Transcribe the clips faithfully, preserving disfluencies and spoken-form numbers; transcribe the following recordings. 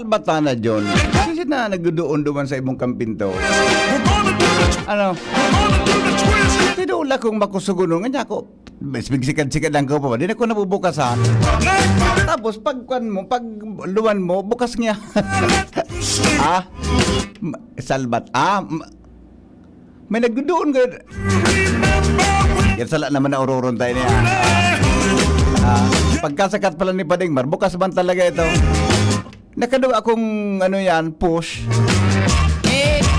Bata na, John. Kasi na nagduduon duman sa imong kampinto. Ano? Tinuod la kong makusugunon. Nga ako, mas migsikad-sikad lang ko pa. Di na ko nabubukasan. Tapos, pag kwan mo, pag luwan mo, bukas niya. Ah? Ma- Salbat. Ah? Ma- May nagduduon gud. Yan sala naman na uroron tayo niya. Ah, pagkasakat pala ni Pading Mar, bukas man talaga ito. Nakaduwa akong ano yan, push.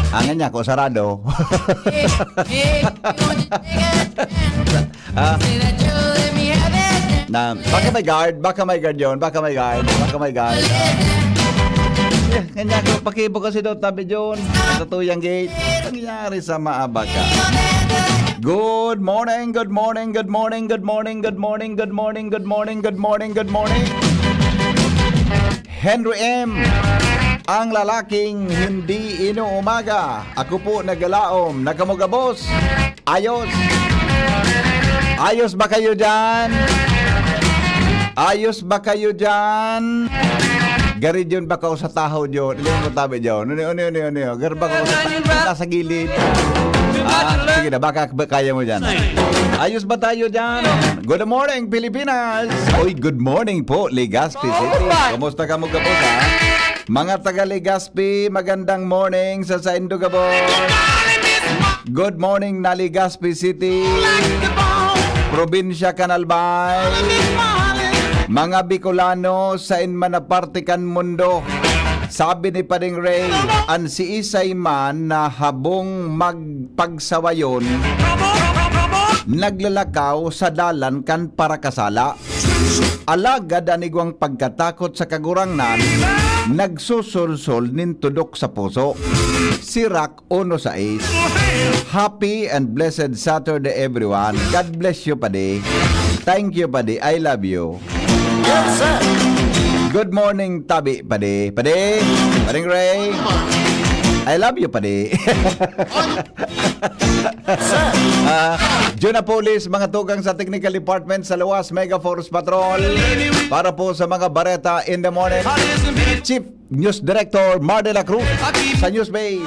Angan niya ako, sarado. Ah, na, baka may guard, baka may guard yun, baka may guard, baka may guard. Ah. Eh, kanya ko, pakibo kasi daw tabi yun. Sa tuyang gate. Nangyari sa maabaga. Good morning, good morning, good morning, good morning, good morning, good morning, good morning, good morning, good morning. Henry M, ang lalaking hindi inuumaga. Ako po nagalaom, nakamugabos. Ayos. Ayos ba kayo dyan? Ayos ba kayo dyan? Gari John, baka sa tahaw John. Hindi mo tabi John. Ano, ano, ano, ano? Gari baka sa, sa gilid. Ah, sige na, baka ba kaya mo dyan. Ayos ba tayo dyan? Good morning, Pilipinas. Oy, good morning po, Legazpi City. Kumusta ka mo, kapusa? Mga taga Legazpi, magandang morning sa saindo gabos. Good morning na Legazpi City, Probinsya Canalbay, mga Bicolano sain man na parte kan mundo. Sabi ni Pading Ray, an siisay man na habong magpagsawayon, naglalakaw sa dalan kan parakasala. Alagad an igwang pagkatakot sa Kagurangnan, nagsusulsol nin tudok sa puso. Sirach uno sais. Happy and blessed Saturday, everyone. God bless you, Padi. Thank you, Padi. I love you. Good morning, Tabi, Padi. Padi, Pading Ray. I love you, Padi. Ah, Juna Police, mga tugang sa Technical Department sa Luwas, Mega Force Patrol. Para po sa mga bareta in the morning. Chief News Director Mar de la Cruz sa News Bay.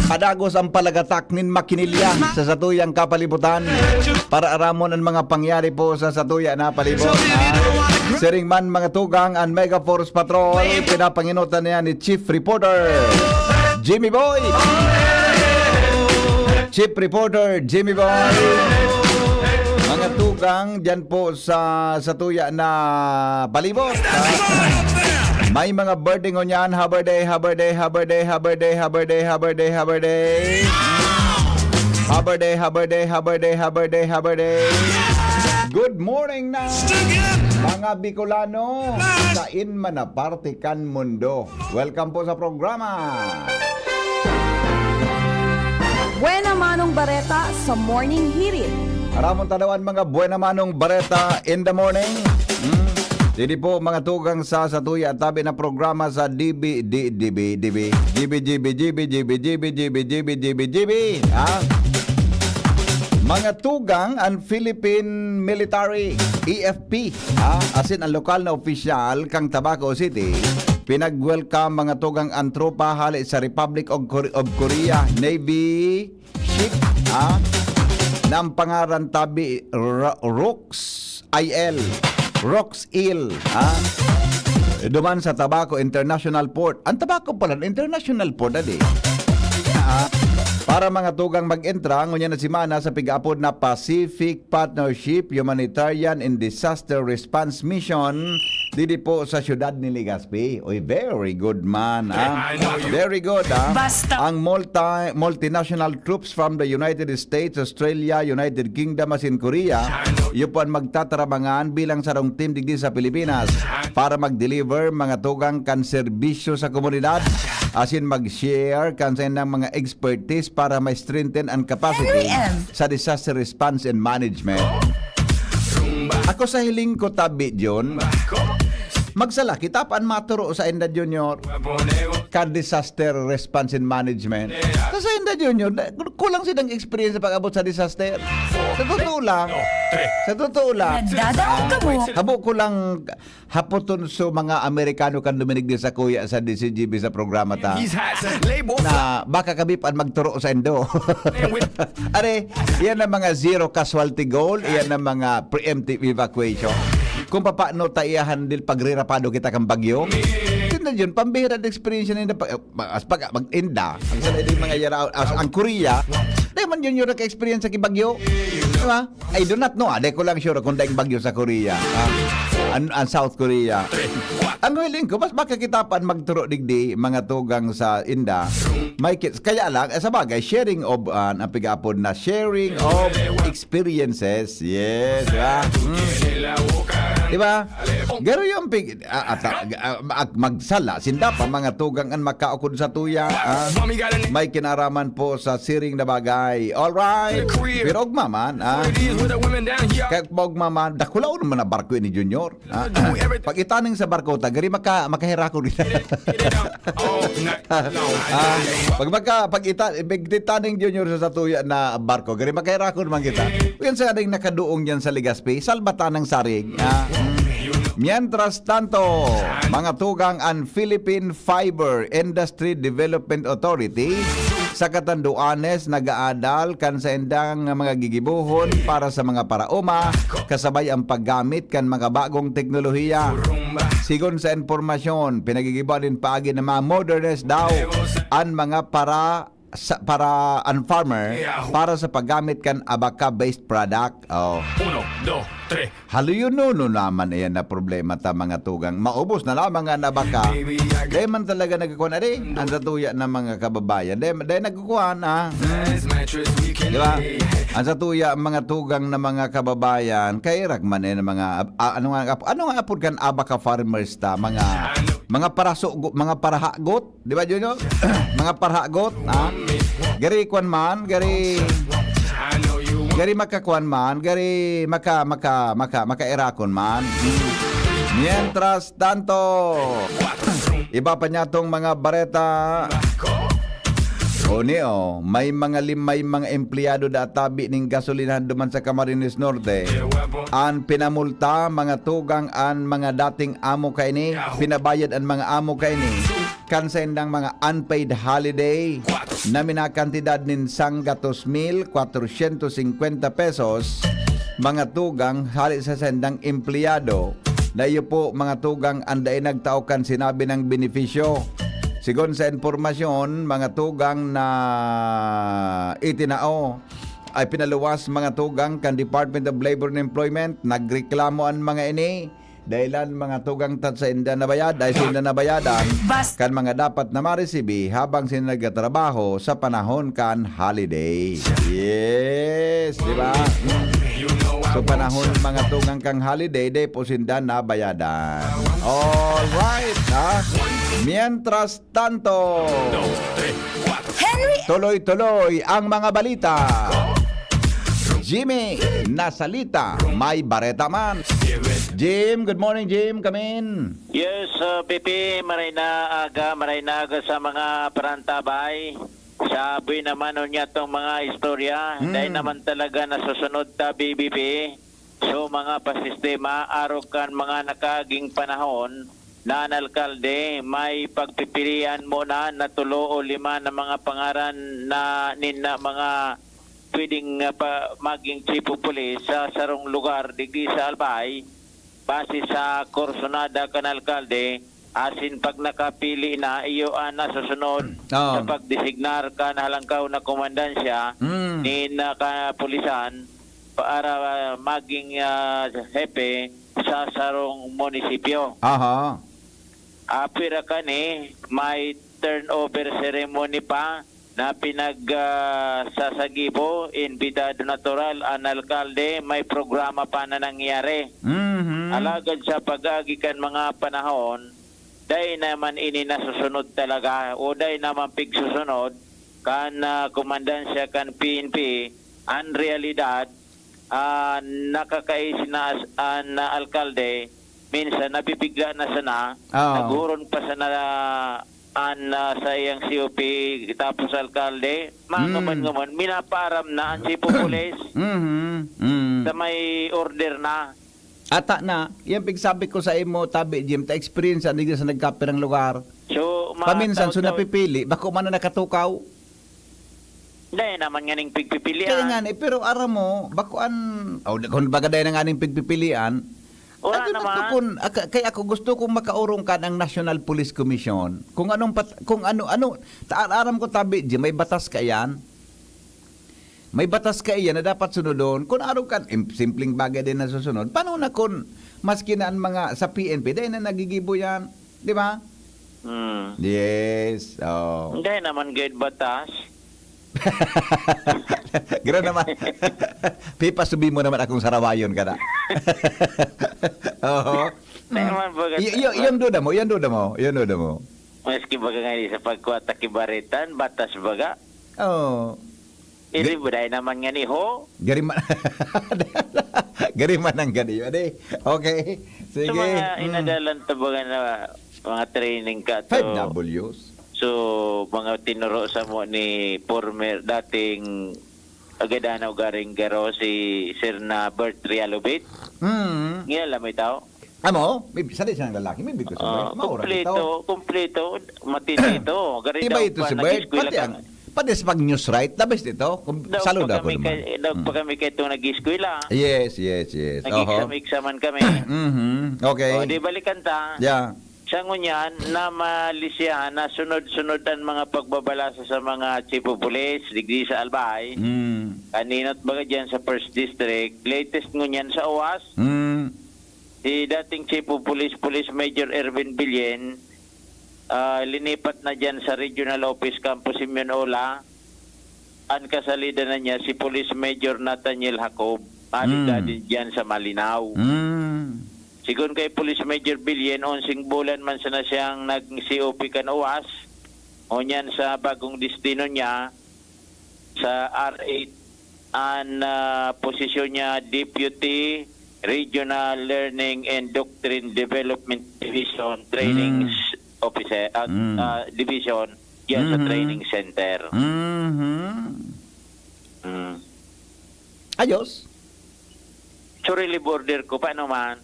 Padagos ang palagatak nin makinilya sa satuyang kapalibutan para aramon ang mga pangyari po sa satuya na palibot. Ah, siring man, mga tugang, ang Mega Force Patrol, pinapanginotan niya ni Chief Reporter Jimmy Boy. Chief Reporter Jimmy Boy. Mga tugang dyan po sa satuya na palibot. Ah, may mga birthday ngunyan. Happy birthday, happy birthday, happy birthday, happy birthday, happy birthday, happy birthday, happy birthday. Happy birthday, happy birthday, happy birthday, happy birthday, happy birthday. Good morning na, mga Bicolano, sain man na parte kan mundo. Welcome po sa programa. Buena Manong Bareta sa Morning Hirit. Aramon tadawan, mga Buena Manong Bareta in the morning. Hmm. Didi po, mga tugang, sa satuya tabi na programa sa D B, D, D B, D B, G B, G B, G B, G B, G B, G B, G B, G B, G B, ha? Mga tugang, ang Philippine Military, E F P, ha? Asin ang lokal na opisyal kang Tabaco City, pinag-welcome, mga tugang, ang tropa hali sa Republic of Kore-, of Korea Navy ship, ha? Na ang pangaran tabi, Ro-, Rooks I L. Rooks Il, ha? Duman sa Tabaco International Port. Ang Tabaco pala, international port, adi. Ha? Para, mga tugang, mag-entra, ngunyan na semana sa pig-apod na Pacific Partnership Humanitarian and Disaster Response Mission didi po sa siyudad ni Legazpi. Uy, very good man, ha? Very good, ha? Basta ang multi-, multinational troops from the United States, Australia, United Kingdom, asin Korea, iyo po an magtatabangan bilang sarong team digdi sa Pilipinas para mag-deliver, mga tugang, kan serbisyo sa komunidad, asin mag-share kan saindang mga expertise para ma-strengthen an capacity sa disaster response and management. Ako sa hiling ko tabi, John, Magsala kita pa an maturo sa inda, Junior, kan disaster response and management. Sa, sa inda, Junior, na, kulang sinang experience sa pag-abot sa disaster. Sa totoo lang, sa totoo lang, Nagdadaog kamo. Habo ko lang hapoton so mga Amerikano kan duminig din sa kuya sa D C G B sa programa ta. Na baka kami pa magturo sa indo. Are, yan ang mga zero casualty goal, yan ang mga preemptive evacuation. Kung papaano ta i-handle pag rirapado kita kan bagyo. Yun na yun, pambihira na experience na yun. As pag mag-inda, ang sa mga yara, as ang Korea, dahil man yun yung naka-experience sa kibagyo. Di ba? I do not know. Ah, di ko lang sure kung daing bagyo sa Korea. Ah, an, an South Korea. Ang hiling ko, mas makakita pa ang magturo digdi, mga tugang sa inda. May kits. Kaya lang, eh, sa bagay, sharing of, ah, ang pig-apod na sharing of experiences. Yes, di ba? Mm. Di ba? Garo yung pig-, ah, at, ah, ah, magsala, sinda pa, mga tugang ang makaukod sa tuya. Ah, may kinaraman po sa siring na bagay. Alright. Pero ugma man, ah. Kaya ugma man, dakulaon naman na barko ini, Junior. Ah, pag itaning sa barko ta, gari maka-, makahirakon kita. Ah, pag maka-, pag ita-, pag itaning, Junior, sa satuya na barko, gari makahirakon man kita. Yan sa ating nakaduong yan sa Legazpi, salbatan ng sarig. Ah, mientras tanto, mga tugang, ang Philippine Fiber Industry Development Authority sa Catanduanes nag-aadal kan saindang mga gigibohon para sa mga paraoma, kasabay ang paggamit kan mga bagong teknolohiya. Sigon sa impormasyon, pinagigibohan nin paagi na mga modernized daw an mga para sa, para an farmer para sa paggamit kan abaca-based product. Oh. Uno, dos, tres. Haluyonono naman iyan na problema ta, mga tugang. Maubos na lamang an abaca. Dahil man talaga nagkukuhan, ari, ang satuya ng mga kababayan. Dahil, dahil nagkukuhan, ah. Di ba? Ang satuya, mga tugang na mga kababayan, kairak man eh, ng mga, ah, ano nga, ano nga apod kan abaca farmers ta? Mga, mga paraso-, mga parahagot, di ba, Junior? Mga parahagot, ha? Gari kwan man, gari, gari makakuan man, gari maka, maka, maka, makairakon man. Mientras tanto, iba pa niya tong mga bareta. O ni, oh, may mga lim-, may mga empleyado da tabi ning gasolinahan duman sa Camarines Norte. An pinamulta, mga tugang, an mga dating amo kaini, pinabayad an mga amo kaini kan saindang mga unpaid holiday na minakantidad nin sanggatos mil kwatrosyentos singkwenta pesos, mga tugang, hali sa saindang empleyado. Na iyo po, mga tugang, ang dai nagtao kan sinabi ng benepisyo. Sigon sa impormasyon, mga tugang, na itinao ay pinaluwas, mga tugang, kan Department of Labor and Employment. Nagreklamo an mga ini, dahilan, mga tugang, ta sainda nabayad, ay sainda nabayadan Bas- kan mga dapat na maresibi habang sila nagtatrabaho sa panahon kan holiday. Yes, di ba? So, panahon, mga tugang, kang holiday, dai po sinda nabayadan. Alright, ha? Mientras tanto, Henry! Tuloy-tuloy ang mga balita. Jimmy, nasalita, may bareta man. Jim, good morning, Jim. Come in. Yes, uh, Pipi, maray na aga, maray na aga sa mga parantabay. Sabi naman unya tong mga istorya, Hmm. dahil naman talaga nasusunod ta, B B P. So, mga pasistema, arog kan mga nakaaging panahon na an alkalde, may pagpipilian muna na tulo o lima na mga pangaran na nin na mga pwedeng, ah, pa, maging chief of police sa sarong lugar digdi sa Albay, base sa kursonada kan alkalde, asin pag nakapili na, iyo an nasusunod Oo. sa pagdesignar kan halangkaw na komandansya Mm. nin, ah, kapulisan para, ah, maging, ah, hepe sa sarong munisipyo. Aha. Apwera kani, may turnover ceremony pa na pinag, ah, sasagibo, imbitado natural an alkalde, may programa pa na nangyari. Mhm. Alagad sa pag-agi kan mga panahon, dai naman ini nasusunod talaga o dai naman pigsusunod kan, ah, komandansya kan P N P. An realidad, ah, nakakaisinasa an, ah, alkalde minsan nabibigla na sana, Oo. naghuron pa sana an, ah, saiyang C O P, tapos alkalde, Hmm. manguman-nguman, minapaaram na ang chief of police Mhm. Mm. sa may order na. Ata na, yan pigsabi ko sa imo, tabi, Jim, ta experience yan, digdi sa nagkapirang lugar. So, mga Paminsan, so taon-taon napipili, bako man na nakatukaw. Dai naman nganing pigpipilian. Kaya nga ni, pero aram mo, bako an, oh, kung baga dai na nganing pigpipilian, Wala ay, di ba naman. Tukon, aka-, kaya ako gusto kong makaurong kan ang National Police Commission. Kung anong pat-, kung ano, ano, ta-, aram ko, tabi, Jim, may batas ka yan. May batas kaiyan na dapat sunodon. Kung araw kan, im-, simpleng bagay din na susunod, paano na kung maski na ang mga sa P N P, dahil na nagigibo yan? Di ba? Hmm. Yes. Oh. Hindi naman gayud batas. Gano'n naman. Pipasubi mo naman akong sarawayon ka na. Oo. Hindi naman baga Y-, y-, yung duda mo, yung duda mo, yung duda mo. Maski baga nga sa pagkuha ta kibaritan, batas baga. Oo. Iri Ga- buday naman nga ni ho. Gari man, gari man ang gani yun eh. Okay. Sige. Sa mga Mm. inadalan to baga na mga training ka to. Five Ws. So, mga tinuro sa mo ni former dating Agadanaw garing Garo si Sir na Bert Realobit. Mm. Ngayon lang may tao. Amo, may, sa di siyang lalaki, may bigkas Ah, sa maura kumpleto, ito. kumpleto, matindi ito. Gari Iba daw ito pa, si Bert, nag-eskwela pati ka. ang, pati sa pag-news right, the best ito. Kung Daw saludo pa ako kami naman. kay, daw pa Mm. kami kay itong nag-eskwela. Yes, yes, yes. Oho. Nag-exam-examan kami. Mhm. Okay. O, di balikan ta. Yeah. Sa ngunyan, namalisya, nasunod-sunod ang mga pagbabalasa sa mga chief of police, digdi sa Albay. Mm. Kaninot baga dyan sa First District. Latest ngunyan sa Oas, Mm. si dating chief of police, Police Major Erwin Billen, ah, linipat na dyan sa Regional Office Campo Simeon Ola. An kasalida na niya si Police Major Nathaniel Jacob, hali Mm. dyan sa Malinao. Mm. Sigon kay Police Major Billen, onseng bulan man sana siyang nag-C O P kan Oas, ngunyan sa bagong destino niya, sa R eight, an, ah, posisyon niya, Deputy Regional Learning and Doctrine Development Division Training Mm. s-, Officer, at, Mm. ah, Division, diyan sa Mhm. training center. Mhm. Mm. Ayos. Surili border ko, paano man?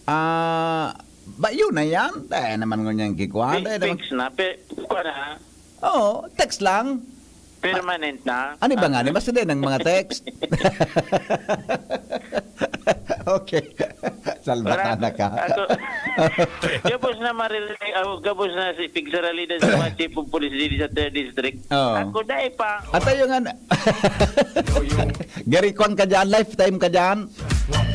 Ah, ba, yun na yan? Tayo naman ngunyan kikwa. Fi-, Tayo naman. Fix na. Pe-, kuha na. Oo, text lang. Permanent na. Ano ba nga ni? Basta din ang mga text. Okay. Salbata Wala, na ka. ako, gabos na maririli, ako, gabos na si pigsaralida sa mga chief of police dito sa third district. Oo. Ako, dai pa. At tayo nga na. Gary, kwan ka dyan, lifetime ka dyan.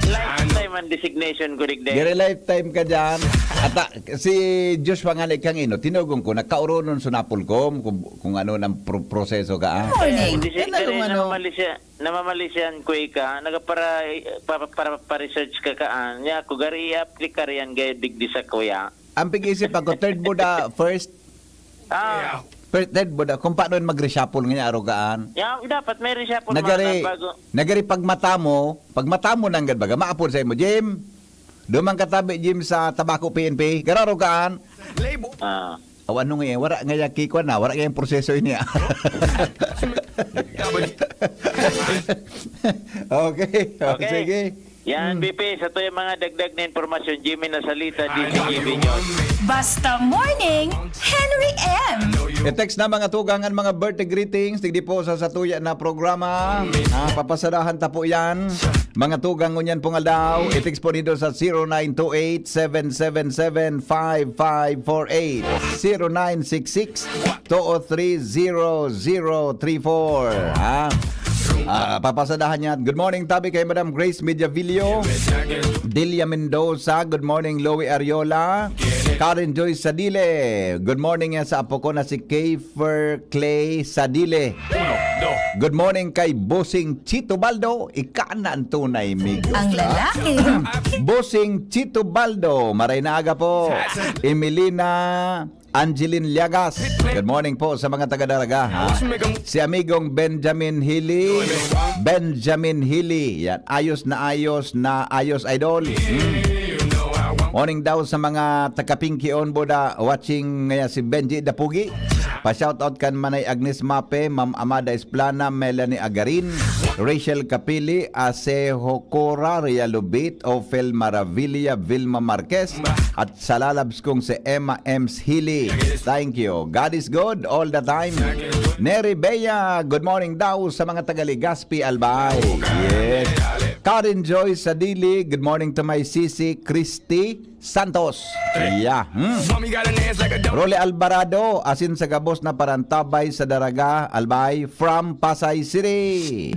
Lifetime ang designation ko, Digdeng. Gary, lifetime ka dyan. At, ah, si Joshua nga na ikang ino, tinugon ko, nagkauronon sa Napolcom kung, kung ano ng pro-, proseso ka, ah. Morning. Hindi siya Yan na kung ano. namamalisya-, namamalisyan ko ika, nagpara-, pa-, para, pa-research ka kaan. Niya ako, gari i-apply ka riyan, gaya digdi sa kuya. Ang pag-isip ako, third mo da, first, Ah. First, third mo da, kung paano yun mag-reshuffle nga niya, arugaan. Ya, dapat may reshuffle Nagari, mga bago. nagari pag mata mo, pag mata mo nanggad baga, maapod sa imo, Jim. Dumang katabi, Jim, sa Tabaco P N P. Garo, arugaan. Label. Ah. O ano nga yan? Wala nga yan, kikwa na. Wala nga yung proseso ini, ah. Okay. O, Okay. sige. Yan, Hmm. B P, sa to yung mga dagdag na impormasyon, Jimmy Nasalita, D C G B News. Basta Morning, Henry M. I-text na mga tugang an mga birthday greetings, digdi po sa satuya na programa. Ah, papasadahan ta po yan. Mga tugang ngunyan pong aldaw, i-text po dito sa zero nine two eight, seven seven seven, five five four eight, zero nine six six, two oh three, zero zero three four. Ha? Ah, papasadahan niya. Good morning, tabi kay Madam Grace Mediavillo, Delia Mendoza. Good morning, Louie Ariola. Karen Joy Sadile. Good morning yan sa apo ko na si Kiefer Clay Sadile. Good morning kay Bossing Chito Baldo. Ika na ang tunay, migo. Ang lalaki. Bossing Chito Baldo. Maray na aga po. Emelina Angeline Liagas. Good morning po sa mga taga-Daraga, ha? Si amigong Benjamin Hili. Benjamin Hili. Yan. Ayos na ayos na ayos, idol. Hmm. Morning daw sa mga taga-Pinky on boda watching ngaya si Benji Dapugi. Pa-shoutout kan Manay Agnes Mape, Ma'am Amada Esplana, Melanie Agarin, Rachel Capili, Aseho Cora, Ria Lubit, Ophel Maravilla, Vilma Marquez, at sa lalabs kong si Emma Ems Hili. Thank you. God is good all the time. Neri Bea, good morning daw sa mga taga Legazpi, Albay. Yes. Karen Joy Sadili, good morning to my sisi, Christy Santos. Yeah. Hmm. Rolly Alvarado, asin sa gabos na parantabay sa Daraga, Albay, from Pasay City.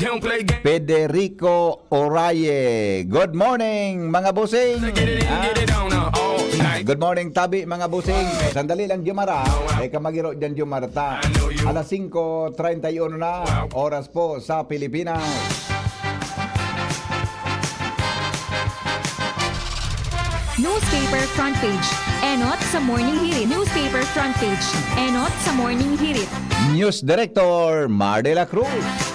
Federico Oraye. Good morning, mga bossing. Ah. Good morning, Tabi, mga bossing. Sandali lang, Jomar, ah. Eka magiro dyan, Jomar, ta. Alas singko treinta y uno na, oras po sa Pilipinas. Newspaper Front Page. Enot sa Morning Hirit. Newspaper Front Page. Enot sa Morning Hirit. News Director Mar de la Cruz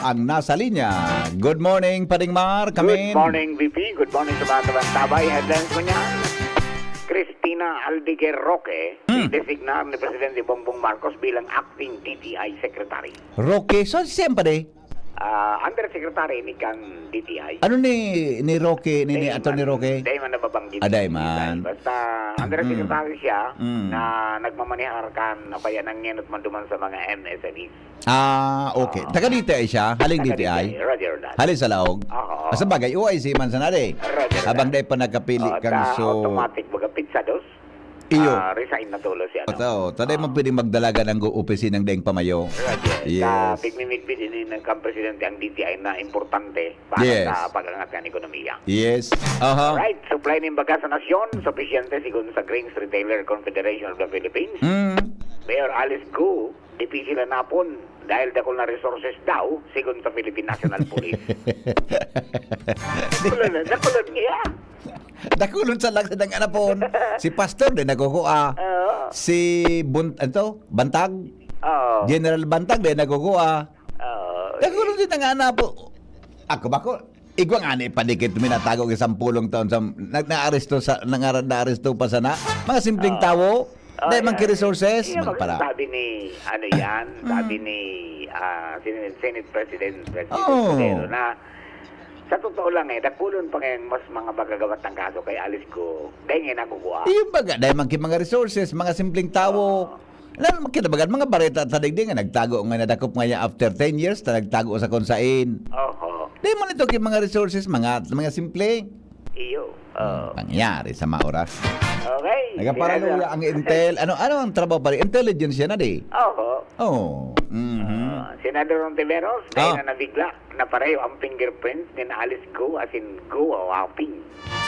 ang nasa linya. Good morning, Pading Mar. Good morning, V P. Good morning sa mga kabantabay. Headlines mo niyan. Christina Aldiger Roque, hmm. Designar ni Presidente Bongbong Marcos bilang Acting D T I Secretary. Roque, so siyempre, Ah, undersecretary ni kan D T I. Ano ni ni Roque, ni, ni Attorney Roque? Dai man nababanggit. Ah, dai man. Basta undersecretary siya na nagmamanihar kan apayan ang ngenot man duman sa mga M S M Es. Ah, okay. Ah, taga D T I siya? Haling D T I? Roger that. Haling sa laog? Oo. Sa bagay, O I C man sana, di? Roger Habang that. Dai pa nagkapili Oo, kang ta- so automatic, baga, pizza dos. Iyo. Ah, resign na tulos siya, no? Totoo. Taday man pwedeng magdalagan ang gu- opisinang daing pamayo. Yes. Yes. Sa pigmimidbid ini ng kan presidente ang D T I na importante para Yes. sa pag-angat ng ekonomiya. Yes. Aha. Alright, supply nin baga sa nasyon, supisyente sigon sa Grains Retailer Confederation of the Philippines. Mm. Mayor Alice Go, dipisil hanapon dahil dakul na resources daw, sigon sa Philippine National Police. Dakulon na, dakulon niya. Dakulon sa lang sa dang anapon. Si Pastor, di nagkukua. Oo. Si Bun-, ano to? Bantag? Oo. General Bantag, di nagkukua. Oo. Dakulon din ang anapon. Ako ba ko? Igwa nga ni padikit, minatago ng sampulong taon sa, na, naaresto sa, nangara-, naaresto pa sana. Mga simpleng Oo. tawo, Oh, dahil man yeah. Ki-resources, Iya, magpara. Sabi ni, ano yan, sabi ni ah, Senate, Senate President, President Oh. Escudero na sa totoo lang eh, dakulon pa ngayang mas mga magagawat ng kaso kay Alice Go. Dahil nga nagugua. Iyo baga, dahil man ki mga resources, mga simpleng tawo. Alam mo, kinabagan, mga bareta ta digdi nga nagtago nga nadakop nga niya after ten years, ta nagtago sa kung sain. Oho. Dahil man ito ki mga resources, mga, mga simple. Iyo. Oh. Pangyari sa maoras. Okay. Nagaparaluya ang intel. Ano ano ang trabaho pare? Intelligence yan, adi? Oo. Oh. Mm-hmm. Uh, Senador Ontiveros, dahil oh. Na nabigla na pareho ang fingerprints ni Alice Go as in Go Waping.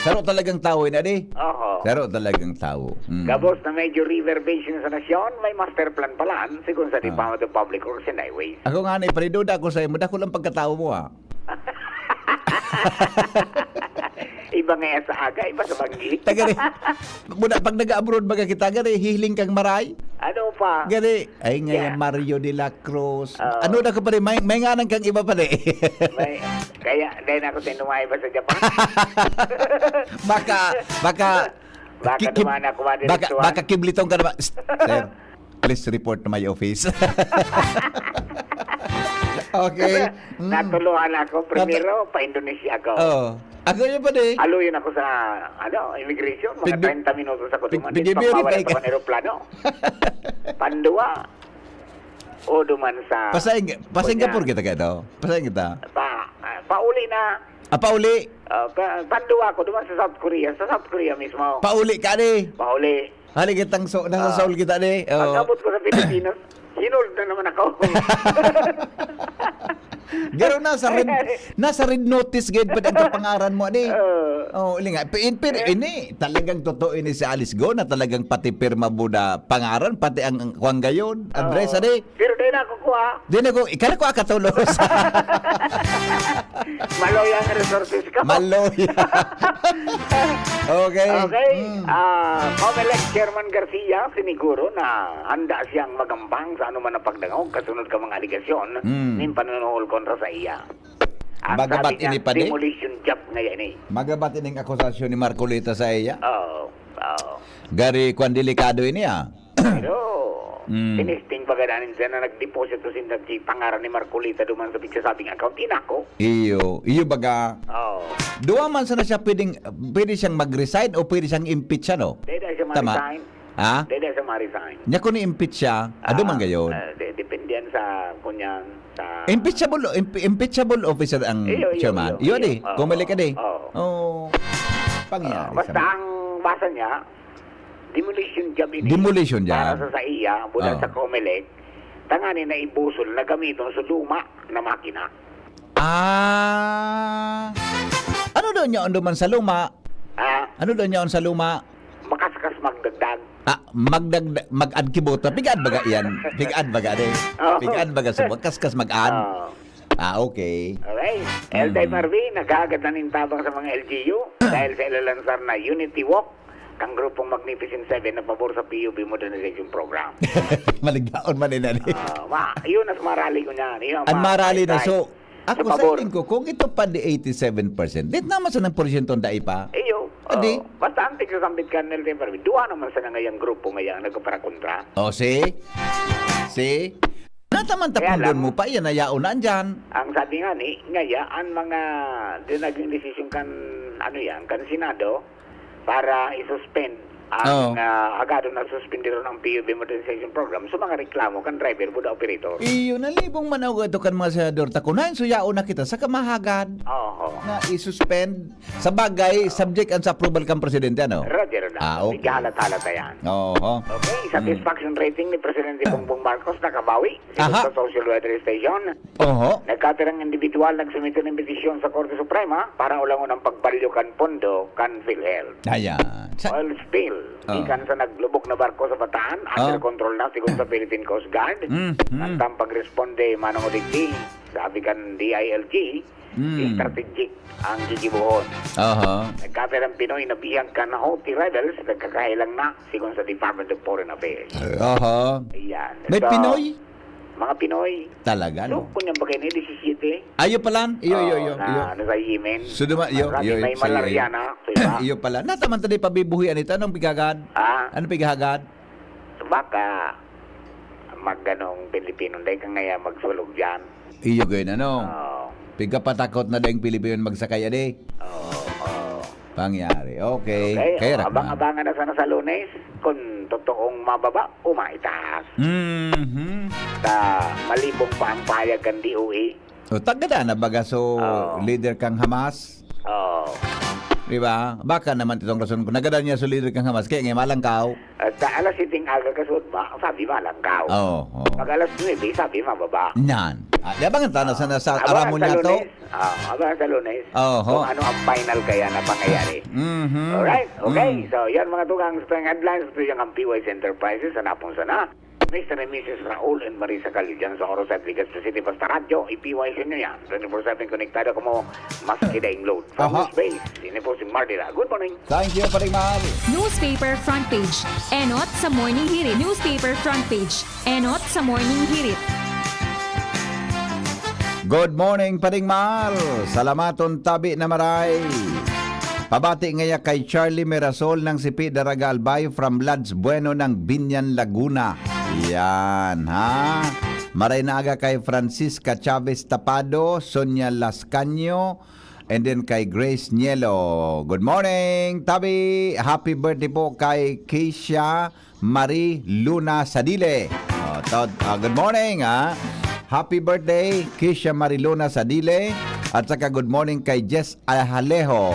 Saro talagang tao yun, adi? Oo. Saro talagang tao. Mm. Gabos na medyo river basin sa nasyon, may master plan pala, sigon sa oh. Department of Public Works and Highways. Ako nga ni, pariduda ko sa'yo, madakol ang pagkatao mo, ah. Iba nga sa aga, iba sa banggi. Taga rin. Muna, pag nag-abroad, baga kita, gari, hihiling kang maray. Ano pa? Gari, ay nga yeah. Mario de la Cruz. Uh, ano na ka pa rin? May, may nganan kang iba pa rin. May, kaya, dahil ako sa inumahay ba sa Japan? baka, baka, Baka ki- ki- naman ako madiri baka, tuwan. Baka kiblitong ka naman. Sir, please report to my office. Okay. Mm. Natuluhan ako. Primero, pa-Indonesia ako. Oh. Ako yun pa din. Aluyon ako sa ano, immigration. Mga Pig- treinta minutos ako duman. Pig- Pag mawala sa aeroplano. Pandua, o duman sa... Pa-Singapore kita kayo. Pa-Singapore kita. Pa, ah, pauli na. Ah, pauli? Uh, pa, panduwa ko, duman sa South Korea. Sa South Korea mismo. Pauli ka ni? Pauli. Hali kitang so, nasa uh, Seoul kita ni. Oh. Pag-abot ko sa Pilipinas, hinold na naman ako. Pero nasa red, nasa red notice gid pa din kapangaran mo, di? Uh, oh, ilinga. Pero, pero eh, ini, talagang totoo ini si Alice Go na talagang pati pirma buda pangaran, pati ang, ang kuwang gayon, address, uh, adi? Pero dahil ako kuha. Di na ko, ikala ko akatulos. Maloya ang resources ko. Maloya. okay. Okay. Mm. Uh, Comelec Chairman Garcia, siniguro na handa siyang magampang sa anuman na pagdangog kasunod ka mga aligasyon mm. Nin panunuhol kontra sa iya. Ang Bagabat sabi niya, ini pa demolition job ngayon eh. Magabat ining akusasyon ni Marcoleta sa iya? Oo. Oo. Gari, kwan, delikado ini, ah. Pero, Mm. tinesting baga na ninda na nagdeposito sinda si pangaran ni Marcoleta duman sa pigsasabing account. Inako. Iyo, iyo baga. Oo. Duwa man sana siya pwedeng, pwede siyang mag-resign o pwede siyang impeach, ano? Dahil siya Tama. ma-resign. Ha? Dahil siya ma-resign. Nya kung i-impeach siya, ado man gayon. Ah, de- depende yan sa, kunyan, sa... Impeachable, imp- impeachable officer ang Iyo, iyo, chairman. iyo, Iyo, iyo. di. Oo, Kung balik ka, di. oo. Oh. Pangyari Ah, basta sa... ang basa niya, demolition job ini. Demolition job. Para sa saiya, mula Oo. sa Comelec, tangani na ibusol na gamiton sa luma na makina. Ah. Ano daw niya on duman sa luma? Ah, Ano daw niya on sa luma? makaskas magdagdag. Ah, magdagda, mag-add kibot na. Pig-add baga yan? Pig-add baga, de? Oo. Pig-add baga sa kaskas mag-add? Oo. Ah, okay. Okay. Mm. Elday Marvin, naghahagad na nin tabang sa mga L G U dahil sa ilalansar na Unity Walk kang grupong Magnificent Seven na pabor sa P U B Modernization Program. Maligaon man ina, de. Ah, ma, yun ang marali ko niyan. Yun ang Ang ma- marali na, ma- so, sa ako sa pabor. tingin ko, kung ito pa di eighty-seven percent, dit naman sa ng porsyento ang dai pa. Iyo, Adi? oh, basta ang tigsasambit ka, Elday Marvin, duwa naman sa nangayang grupo ngayang nagpaparakontra. O, see? See? Nataman Kaya tapundon lang, mo pa, iyan, ayaw na andyan. Ang sabi nga ni, ngaya, ang mga di naging desisyon kan, ano yan, kan Senado, para i-suspend ang Oo. ah, hagado na suspendidon ang P U B modernization program sa mga reklamo kan driver buda operator. Iyo, nalibong man ako ito kan mga senador. Takunayan, suyaon na kita sa kamahagad Oo. na i-suspend. Sa bagay, subject ang sa approval kang presidente, ano? Roger na. Ah, okay. Naghahalat-halat na yan. Oo. Okay, satisfaction rating ni Presidente Bongbong Marcos nakabawi. Sigon Aha. Sa Social Weather Station, Oho. nagkatirang individual nagsumite ng petisyon sa Korte Suprema para ulangon ang pagbalyo kan pondo kan PhilHealth. Ayan. Sa, Oil spill, Ah. gikan sa naglubog na barko sa Bataan, under Ah. control na sigon sa Philippine Coast Guard. Mm, mm. Ang tampag responde, manong Udigdi, sabi kan D I L G, Mm. strategic ang gigibohon. Aha. Nagkatirang Pinoy na bihag kan Houthi rebels, nagkakahelang na, sigon sa Department of Foreign Affairs. Aha. Ayan. May So, Pinoy? Mga Pinoy. Talaga, So, no? kung yan bagay na disisiyete, Ayo palan. Iyo, iyo, oh, iyo, na, iyo. ano sa Yemen. So, duma-, iyo, Marami iyo, may sa malaria Yemen. na, so, iba. Iyo pala. Nataman ta di pabibuhian ito. Anong pigagad? Ah, Ano pigahagad? baka maganong Pilipino, dahil ka ngaya magsulog dyan. Iyo, ganyan, ano? Oh, Pigkapatakot na dayong Pilipino magsakay, adi? oh, oh. Pangyari. Okay. Okay, Kaya oh, ra, abang-abangan na sana sa Lunes kung totoong mababa o maitaas. Mhm. Sa malibog pa ang payag kan D O A. O, tagada na baga so Oo. leader kang Hamas? Oh. Di ba? Baka naman itong rason ko. Nagadan niya so leader kang Hamas. Kaya nga malangkaw. At sa alas siyete ng aga kasud ba, sabi malangkaw. Oo. oo. Pag alas nuebe, sabi mababa. Nan. Ah, di ba nga tana sa nasa Abangan aramon sa niya to? Lunes. Ah, abangan sa Lunes. Oho. Kung ano ang final kaya na pangyayari. Mhm. Alright, okay. Mm. So, yan mga tugang sa Spring Headlines. Ito yung ang P Y C Enterprises. Hanapon sana. Mister and Missus Raul and Marisa Calil dyan sa Oro Side, Legazpi City. Basta radyo, i-P Y C nyo yan. Twenty-four seven konektado kamo, maski daing load. From Aha. Space, ini po si Mardila. Good morning. Thank you, Paring Mahal. Newspaper Front Page. Enot sa Morning Hirit. Newspaper Front Page. Enot sa Morning Hirit. Good morning, Paring Mahal. Salamaton tabi na maray. Pabati ngaya kay Charlie Mirasol ng Sipi Daraga Albay from Lads Bueno ng Binyan, Laguna. Yan, ha? Maray na aga kay Francisca Chavez Tapado, Sonia Lascaño, and then kay Grace Nielo. Good morning, Tabi! Happy birthday po kay Keisha Marie Luna Sadile. Oh, to, ah, good morning, ha? Happy birthday, Keisha Marie Luna Sadile. At saka good morning kay Jess Alhalejo,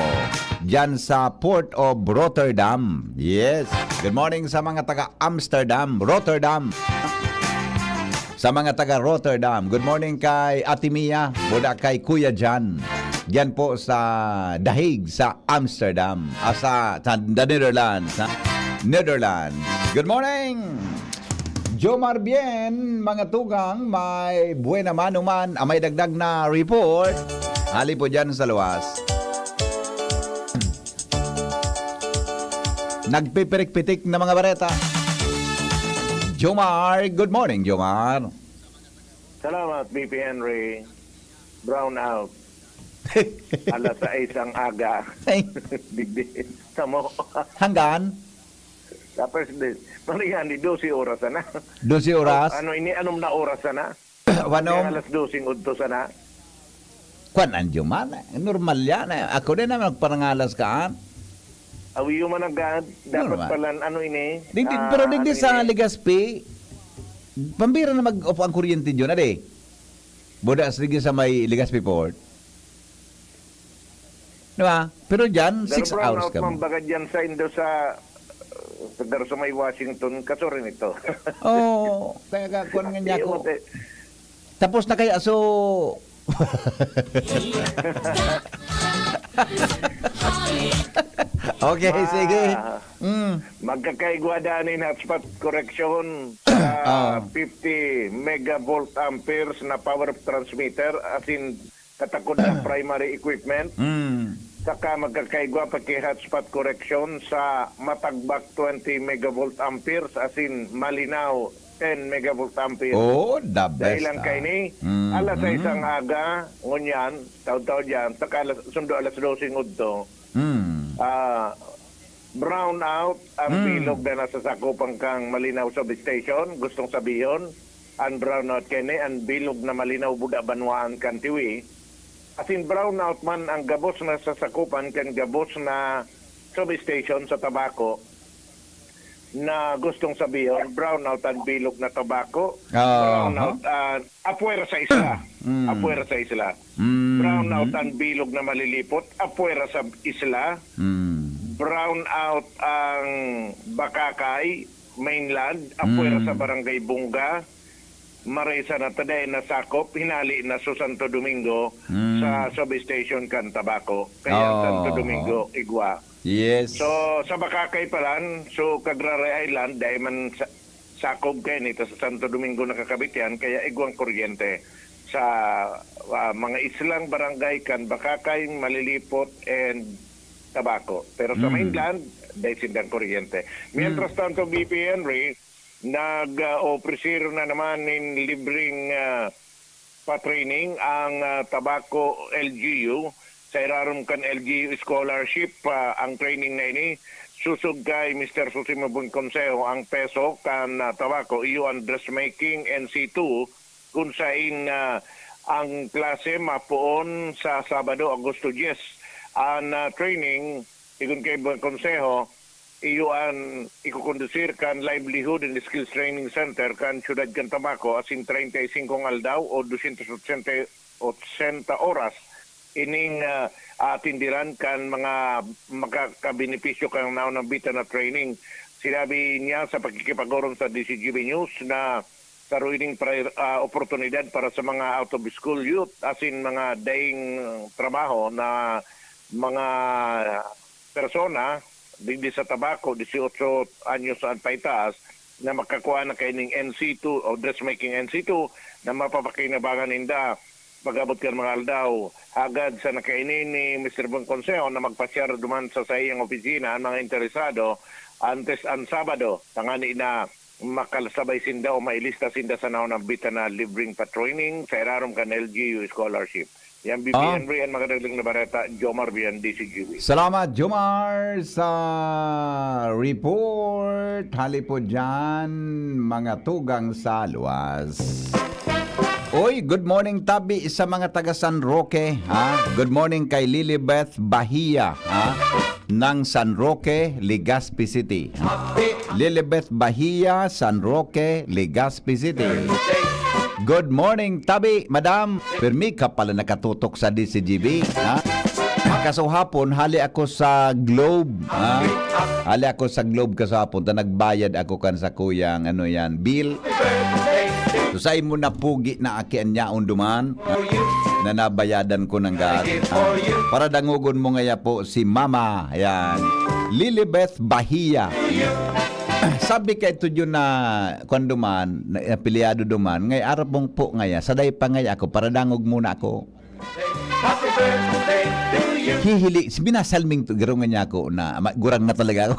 dyan sa Port of Rotterdam. Yes. Good morning sa mga taga Amsterdam, Rotterdam. Sa mga taga Rotterdam, good morning kay Ate Mia, buda kay Kuya Jan. Diyan po sa The Hague, sa Amsterdam, ah, sa, sa the Netherlands, ha? Netherlands. Good morning! Jomar Bien, mga tugang, may buena mano man, ah, may dagdag na report. Hali po dyan sa luwas. Nagpipirik-pitik na mga bareta. Jomar, good morning, Jomar. Salamat, B P Henry. Brown out. Alas sais ang aga. Ay, Digdi. Samo. hanggan? Tapos, di, maligani, dose oras sana. Dose oras? Ano ini, anom na oras sana? Wano? Kaya alas dose ng udto sana. Kwan, andyo man. Normal yan. Ako din naman, nagparangalas ka, ah. Awiyo man agad. Dapat Normal. Pala, ano ini? Digdi, ah, pero digdi ano sa ini? Legazpi, pambira na mag-off ang kuryente dyan, ade. Buda sa digdi sa may Legazpi Port. Di ba? Pero dyan, Pero six brown hours out ka man mo. Baga dyan sa indo sa, uh, sa, sa may Washington, kaso rin ito. Oo, kaya ka, kuwan nga niya Iyo, ako. Te. Tapos na kaya, so, Okay, sige. Ah, Mm. Magkakaigwa daan in hotspot correction sa Ah. fifty megavolt amperes na power transmitter, as in katakod na primary equipment. Mm. Saka magkakaigwa pa ki hotspot correction sa matagbak twenty megavolt amperes, as in malinaw ten megavolt amperes. Oh, the best, Dahil lang ah. Kaini, Mm, alas sais mm. Ang aga, ngunyan, taon-taon dyan, saka alas, sundo alas dose ng udto. Mm. Ah, brownout ang Mm. Bilog na nasasakupan kang Malinaw Substation. Gustong sabihon, ang brownout kini, ang bilog na malinaw buda banwaan kan Tiwi. As in, brownout man ang gabos na sasakupan kan gabos na substation sa Tabaco, na gustong sabihon, brownout ang bilog na Tabaco, Ah, brownout, ha? Ah, apwera sa isla. Mm. Apwera sa isla. Mm. Brownout ang bilog na Malilipot, apwera sa isla. Mm. Brownout ang Bacacay, mainland, apwera Mm. sa Barangay Bunga. Maresa na ta dai nasakop, hinali na sa Santo Domingo, Mm. sa substation kan Tabaco. Kaya Oh. Santo Domingo, igwa. Yes. So, sa Bacacay pa lang, so, Cagraray Island, dai man sa, sakob kaini ta sa Santo Domingo nakakabit yan, kaya igwang kuryente sa, ah, mga islang barangay kan Bacacay, Malilipot, and Tabaco. Pero sa Mm. mainland, dai sindang kuryente. Mientras Mm. tanto, B P Henry, nag, ah, opresir na naman nin libreng, ah, pa-training ang, ah, Tabaco L G U. Sa irarom kan L G U scholarship, ah, ang training na ini, sosog kay Mister Sosimo Buenconsejo, ang peso kan, ah, Tabaco, iyo ang dressmaking and C two, kun sain, ah, ang klase mapoon sa Sabado, Agosto dyes. Ang, ah, training, sigon kay Buenconsejo, iyo an ikokondusir kan Livelihood and Skills Training Center kan siyudad kan Tabaco, asin treinta y cinco aldaw o doscientos ochenta, ochenta oras ining, ah, aatenderan kan mga makakabenepisyo kan naunambitan na training. Sinabi niya sa pakikipag-orom sa D C G B News na saro ining pri-, ah, oportunidad para sa mga out-of-school youth, asin mga daing trabaho na mga persona digdi sa Tabaco, dieciocho anyos an paitaas, na makakua na kaining N C two o dressmaking N C two na mapapakinabangan ninda pag-abot kan mga aldaw. Hagad sa nakaini ni Mister Buenconsejo na magpasyar duman sa saiyang opisina an mga interesado antes an Sabado, tangani na makasabay sinda o mailista sinda sa naunambitan na libreng pa-training sa irarom kan L G U scholarship. Yan, B P Ah. Henry, ang magandang na bareta, Jomar Bian, D C G B. Salamat, Jomar, sa report. Hali po dyan, mga tugang sa luwas. Oy, good morning, tabi sa mga taga San Roque, ha? Good morning kay Lilibeth Bahia, ha? Ng San Roque, Legazpi City. Lilibeth Bahia, San Roque, Legazpi City. Good morning, tabi, madam. Permi ka pala nakatutok sa D C G B, ha? Kaso hapon, hali ako sa Globe, ha? Hali ako sa Globe kaso hapon, ta nagbayad ako kan sa kuyang, ano yan, bill. So, sa imo na pugi na aki an yaon duman, na nabayadan ko ng gaan. Ah, para dangogon mo ngaya po si Mama. Ayan. Lilibeth Bahia. Sabi ka ito yun na, kwan duman, na apelyado duman, ngay arap mong po ngaya, saday pa ngay ako, para dangog muna ako. Hihili, binasalming to, garo nga niya ako na, ma-, gurang na talaga ako.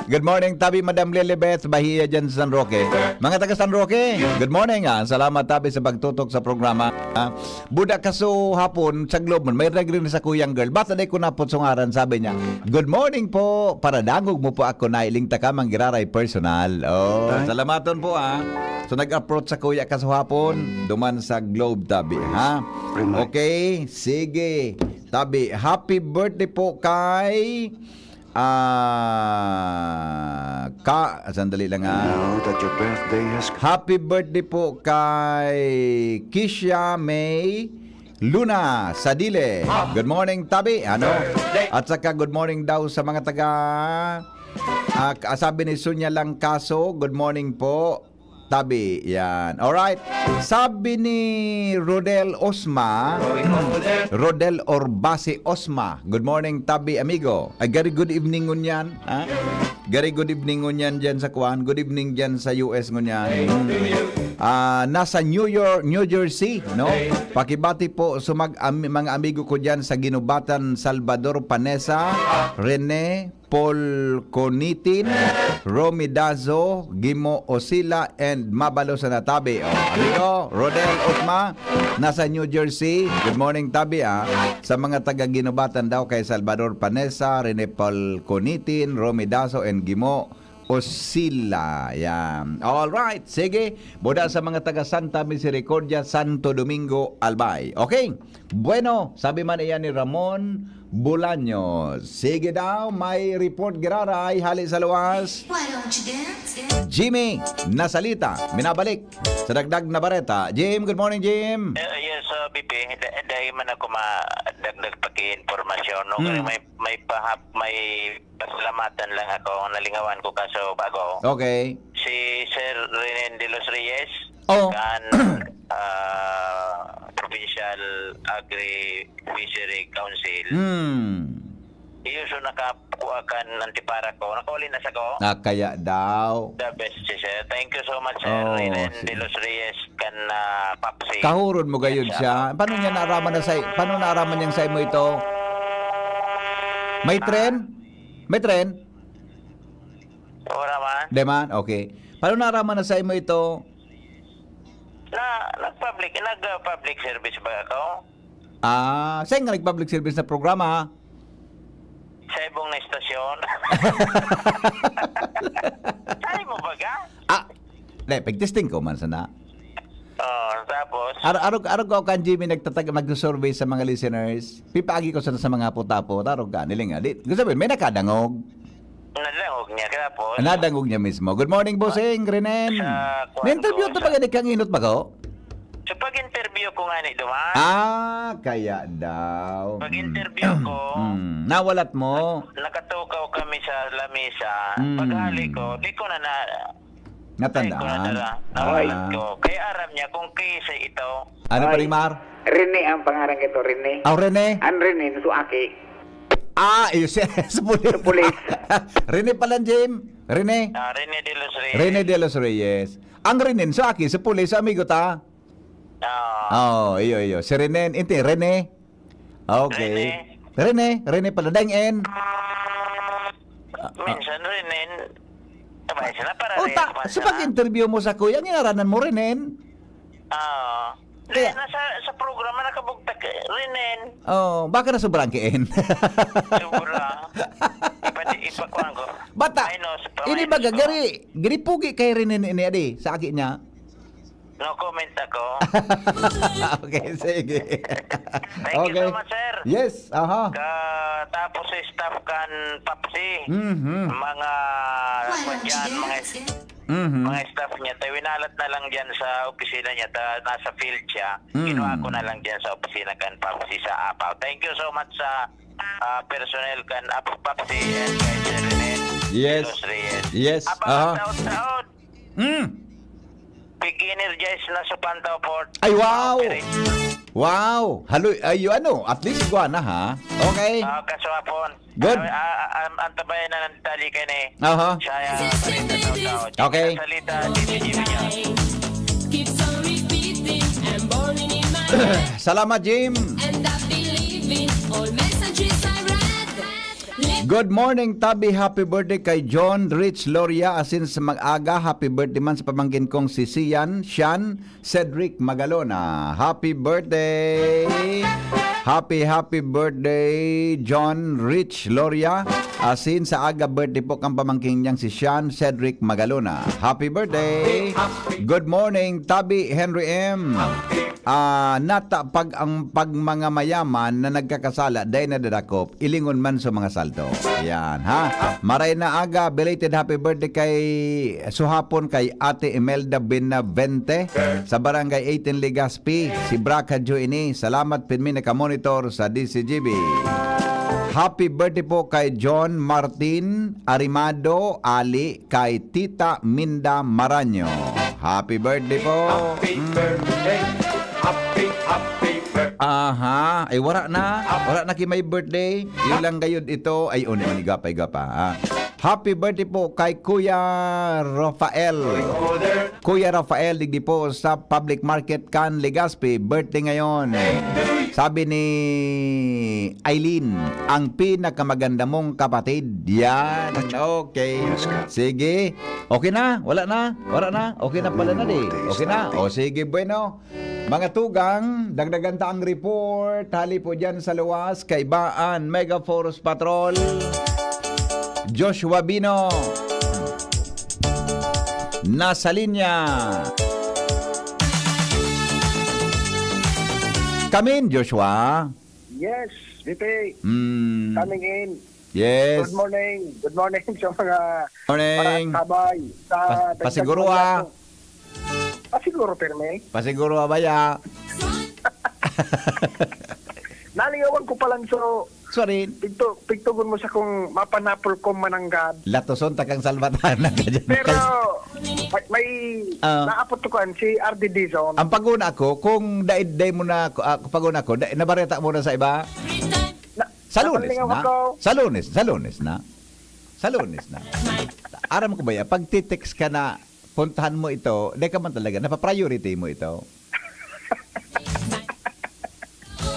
Good morning, tabi, Madam Lilibeth Bahia dyan sa San Roque. Mga taga San Roque, good morning. Ah, salamat, tabi, sa pagtutok sa programa. Ah, buda kaso hapon sa Globe man, may nagrin sa kuyang girl. Basta di ko napot sa ngaran, sabi niya, "Good morning po, para dangog mo po ako, nailing ta ka, manggiraray personal." Oh, Tay. Salamaton po, ah. So, nag-approach sa kuya kaso hapon, duman sa Globe, tabi, ha? Remind. Okay, sige. Tabi, happy birthday po kay, ah, ka, sandali lang, ah. Now that your birthday has Happy birthday po kay Kisha May Luna Sadile. Good morning, tabi. Ano? At saka good morning daw sa mga taga, ah, sabi ni Sonia Langkaso, good morning po. Tabi, yan. Alright. Sabi ni Rodel Osma, Rodel Orbasi Osma, "Good morning, tabi, amigo." Ay, gari good evening ngunyan, ha? Gari good evening ngunyan dyan sa kwan. Good evening dyan sa U S ngunyan. Ah, nasa New York, New Jersey, no? Pakibati po sa mag-, ami-, mga amigo ko dyan sa Ginubatan, Salvador, Panesa, Rene, Paul Conitin, Romy Dazo, Gimo Osila, and Mabalo sa Natabi. Oh, amigo, Rodel Osma, nasa New Jersey. Good morning, tabi, ah. Sa mga taga Ginubatan daw kay Salvador Panesa, Rene Paul Conitin, Romy Dazo, and Gimo Osila. Yan. All right. Sige. Buda sa mga taga Santa Misericordia, Santo Domingo, Albay. Okay. Bueno, sabi man iyan ni Ramon Bolaños. Sige daw, may report giraray, hali sa luwas. Why don't you dance? Jimmy, nasalita, minabalik sa dagdag na bareta. Jim, good morning, Jim. Eh, yes, uh, B P, da- dahil man ako madagdag paki-informasyon, no? Mm. May, may pahap, may pasalamatan lang ako. Nalingawan ko kaso bago. Okay. Si Sir Renen de los Reyes, Oh. kan, ah, Provincial Agri Fishery Council. Hmm. Iyo, so nakakuha kan antipara ko. Nakauli na sa ko. Ah, kaya daw. The best, si sir. Thank you so much, sir. Oh, Renen si de los Reyes, kan, ah, Papsi. Kahuron mo gayud Yes, siya. sir. Paano niya naaraman na sa, paano naaraman niyang sa imo ito? May Ah. tren? May tren? Wala man. Di man? Okay. Paano naaraman na sa imo ito? Na, nag-public, nag-public service ba ako? Ah, saan nga nag-public service na programa? Sa ibong na estasyon. Sabi mo ba ka? Ah, di, pag-testing ko man sana. Oh, tapos? Ar-, arog, arog ako kan Jimmy nagtatag-, nagsusurvey sa mga listeners. Pipaagi ko sana sa mga putapo. Tarog ka, nilinga. Di, gusto sabihin, may nakadangog. Nadangog niya, kaya po. Nadangog niya mismo. Good morning, Bossing Renen. Sa kwan Na-interview ko, to sa pag kang inot ba ko? Sa pag-interview ko nga ni Duman. Ah, kaya daw. Pag-interview ko, Mm. Nawalat mo? Nakatukaw kami sa lamesa. Mm. Paghali ko, di ko na na, Natandaan. di ko na na, nawalat Ah. ko. Kaya aram niya kung kisa ito. Ano, Ay. Paring Mar? Rene ang pangaran ko, Rene. Oh, Rene? Ang Rene, so aki. Ah, iyo siya, sa pulis. Sa pulis. Rene pala, Jim. Rene. Ah, Rene de los Reyes. Rene de los Reyes. Ang Rene, so aki, sa pulis, sa amigo ta. Ah. Oh, iyo, iyo. Si Rene, inti, Rene. Okay. Rene. Rene, Rene pala. Daing N. Minsan Rene. Sabay sila para Oh, Rene ta, man sa sila. pag-interview mo sa kuya, ang inaranan mo, Rene? Ah. Kaya Kaya nasa, sa programa nakabugtak, eh, Renen. Oh, baka na sobrang kiin. Sobra. Ipati-, ipakuhan ko. Bata, Ay, no, sa ini baga, pamayanan ko. gari, gari pugi kay Renen ini, adi, sa aki niya. No comment ako. Okay, sige. Thank you Okay. so much, sir. Yes, aha. Ka-, tapos sa staff kan Papsi, Mhm. mga, Why kwan don't you dyan, mga dance? Mhm. mga staff niya, tayo winalat na lang dyan sa opisina niya, ta-, nasa field siya. Mm. Kinuha ko na lang dyan sa opisina kan Papsi sa Apaw. Thank you so much sa, ah, personnel kan Ap-, Papsi and kay Sir Rene Yes. de los Reyes. Yes. Apa, Aha. taon-taon. Mm. Pig-energize na sa Pantao Port. Ay, wow! Operate. Wow! Haloy, ay, ano, at least igwa na, ha? Okay. Ah, kaswapon. Good. Ah, ah, ah, ang tabayan na ng detalye kayo ni Aha. Shaya. Okay. Salita, Tito Jimmy niya. Keeps on repeating, I'm born in my head. Salamat, Jim. And I believe in all messages I read. Let Good morning, Tabi. Happy birthday kay John Rich Loria. Asin sa mag-aga, happy birthday man sa pamangkin kong si Sian, Sian, Cedric Magalona. Happy birthday! Happy, happy birthday, John Rich Loria. Asin sa aga, birthday po kang pamangkin niyang si Sian, Cedric Magalona. Happy birthday! Good morning, Tabi Henry M. Ah, nata pag ang pag mga mayaman na nagkakasala, dai nadadakop, ilingon man sa mga saldo. Ayan, ha? Maray na aga, belated happy birthday kay suhapon kay Ate Imelda Benavente sa Barangay eighteen Legazpi. Si Braca Joe ini. Salamat, pinmi nakamonitor sa D C G B. Happy birthday po kay John Martin Arimado Ali, kay Tita Minda Maranyo. Happy birthday po. Happy Mm. birthday. Happy, happy birthday. Aha. Ay, wala na. Wala na ki may birthday. Yun lang gayud ito. Ay, oh, naman, igapa, igapa, ha? Happy birthday po kay Kuya Rafael. Kuya Rafael, digdi po sa Public Market kan Legazpi. Birthday ngayon. Sabi ni Eileen, ang pinakamaganda mong kapatid. Yan. Okay. Sige. Okay na? Wala na? Wala na? Okay na pala na, di. Okay na? O, sige, bueno. Mga tugang, dagdagan ta ang report. Hali po dyan sa luwas, Kaibaan, Mega Force Patrol, Joshua Bino, nasa linya. Kamin, Joshua. Yes, Bipi. Mm. Coming in. Yes. Good morning. Good morning sa mga Morning. Parang tabay sa Pas- dagdag pasiguro, mga ah. Pasiguro, pirmi. Pasiguro, abaya. Nalingawan ko pa lang, so, Sorry. Pigto, pigtugon mo sa kung mapanapol kong mananggad. Latoson ta kang salbatahan na ka dyan. Pero, may, may Ah. naapot ko kan, si R D Dizon. Ang paguna ko, kung dai, dai mo na, ah, paguna ko, dai, nabareta mo na sa iba? Na, Sa Lunes napalingaw na. ako. Sa Lunes, sa Lunes na. Sa Lunes na. Aram ko ba yan? Pag titext ka na, puntahan mo ito, di ka man talaga, napapriority mo ito.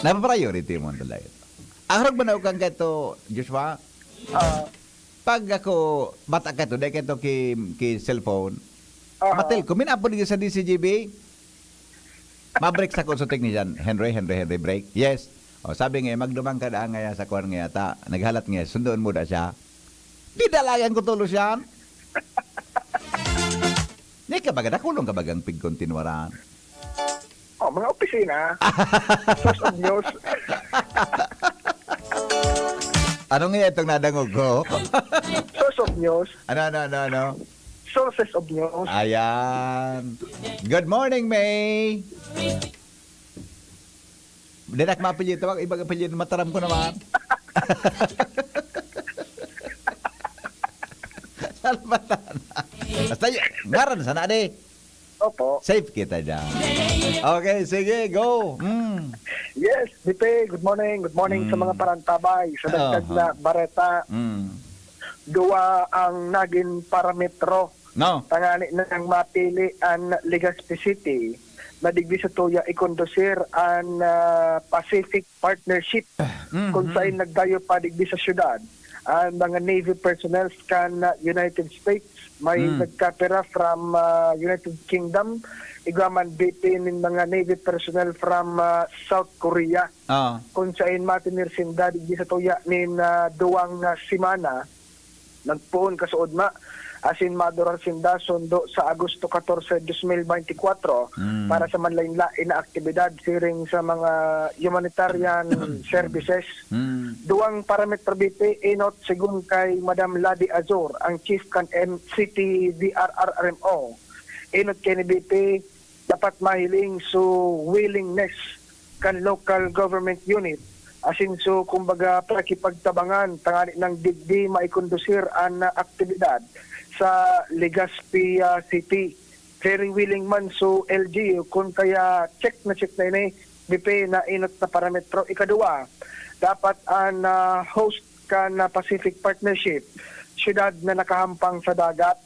Napapriority mo talaga ito. Arog ba na ukang ka ito, Joshua? Ah. Pag ako, bata ka ito, di ka ito ki, ki cellphone. Aha. Matel ko, minapod ka sa D C G B. Mabreak sa ko sa technician, Henry, Henry, Henry, break. Yes. O, sabi nga, magdumang ka daan ngaya sa kuwan ngaya ta. Naghalat ngaya, sundoon mo da siya. Di dalagan ko tulos yan. Di ka baga, dakulong ka bagang pigkontinwaran. Oh, mga opisina. Source of news. Ano nga itong nadangog ko? Source of news. Ano, ano, ano, ano? Sources of news. Ayan. Good morning, May. Di na mapilyo ito. Ibang apelyido, mataram ko naman. Salbatan. Basta y-, ngaran sana, di? Opo. Safe kita dyan. Okay, sige, go. Mm. Yes, Bipe, good morning. Good morning sa Mm. mga parantabay. Sa dagdag Aha. na bareta, Mm. duwa ang nagin parametro No. tangani nang mapili an Legazpi City na digdi sa tuya ikondusir an, ah, Pacific Partnership, Mhm. kun sain nagdayo pa digdi sa syudad an mga Navy personnel kan, ah, United States. May Mm. nagkapira from, ah, United Kingdom, igwa man B P nin mga Navy personnel from, ah, South Korea. Ah. Kun sain matinir sinda digdi sa tuya nin, ah, duwang, ah, semana. Nagpoon kasuodma, asin madurar sinda sundo sa Agosto catorce, dos mil veinticuatro, Mm. para sa manlain-lain na aktibidad siring sa mga humanitarian services. Mm. Duwang parametro, B P, enot, segun kay Madam Lady Azor, ang chief kan M-, City D R R M O. Enot kay ni B P, dapat mahiling so willingness kan local government unit, asin so, kumbaga, pakipagtabangan tangani nang digdi maikondusir an, ah, aktibidad sa Legazpi, ah, City. Very willing man so L G U, kun kaya check na check na ini, Bipe, na enot na parametro. Ikaduwa, dapat an, ah, host kan, ah, Pacific Partnership, syudad na nakahampang sa dagat,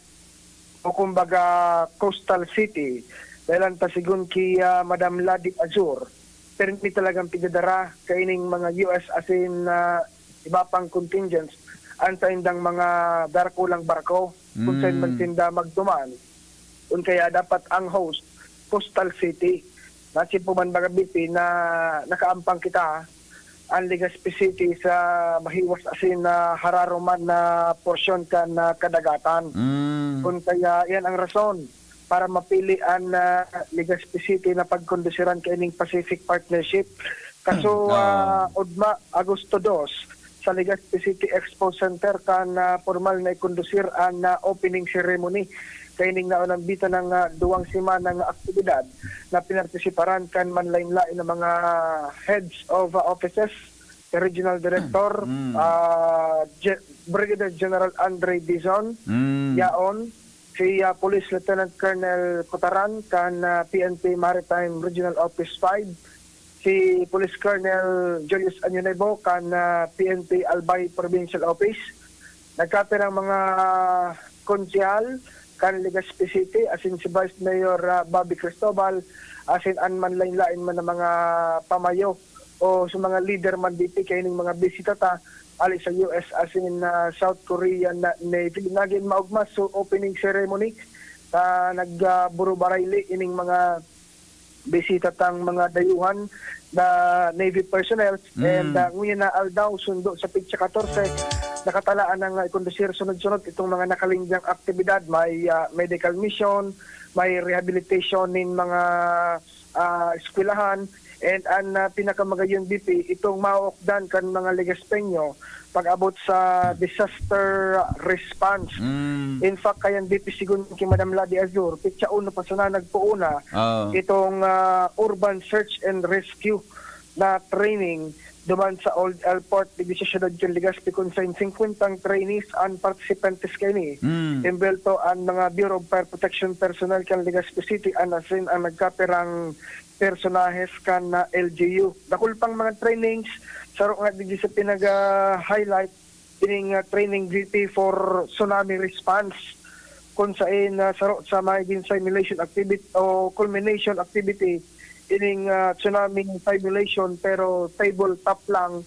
o kumbaga coastal city, dahil ang pasigon ki, ah, Madam Lady Azur, permi talagang pigdadara kaining mga U S asin, ah, iba pang contingents an saindang mga darakulang barko kun saen man Mm. sinda magduman. Kun kaya dapat ang host, coastal city. Maski po man, mga B P, na nakaampang kita, ang Legazpi City sa mahiwas asin na hararom man na porsyon kan, ah, kadagatan. Mm. Kun kaya, yan ang rason para mapili an, ah, Legazpi City na pagkondusiran kaining Pacific Partnership. Kaso, Oo. ah, ugma, Agosto dos, sa Legazpi City Expo Center kan, ah, pormal na ikondusir an, ah, opening ceremony. Kaining naonambitan ng, ah, duwang semana nga aktibidad na pinartisiparan kan manlain-lain na mga heads of, ah, offices, regional director, Mm. ah, Ge-, Brigadier General Andre Dizon, Mm. yaon, si, ah, Police Lieutenant Colonel Cotaran kan, ah, P N P Maritime Regional Office five, si Police Colonel Julius Añonevo kan, ah, P N P Albay Provincial Office. Nagkapirang mga konsehal kan Legazpi City, asin si Vice Mayor, ah, Bobby Cristobal, asin an manlain-lain man na mga pamayo o sa mga leader man digdi kaining mga bisita ta ali sa U S asin, ah, South Korean Navy. Nagin maogma so opening ceremony, ah, nag, ah, burubarayli ining mga bisita tang mga dayuhan na Navy personnel. Mm. And, ah, ngunyan na aldaw, sundo sa petsa katorse, nakatalaan na nga ikondusir sunod-sunod itong mga nakalindyang aktibidad. May, ah, medical mission, may rehabilitation nin mga, ah, eskwelahan, and an, ah, pinakamagayon, B P, itong maookdan kan mga Legazpeño pag-abot sa disaster response. Mm. In fact, kayan, B P, sigon ki Madam Lady Azur, petsa uno pa sana nagpoon na Oo. itong, ah, urban search and rescue na training duman sa Old Airport digdi sa siyudad kan Legazpi, kun saen singkwentang trainees an partisipantes kaini. Mm. Envuelto an mga Bureau of Fire Protection personnel kan Legazpi City, an asin ang nagkapirang personahes kan, ah, L G U. Dakul pang mga trainings, saro nga digdi sa pinag-, ah, highlight, ining, ah, training duty for tsunami response, kun saen, ah, saro sa magin simulation activity o culmination activity ining, ah, tsunami simulation, pero tabletop lang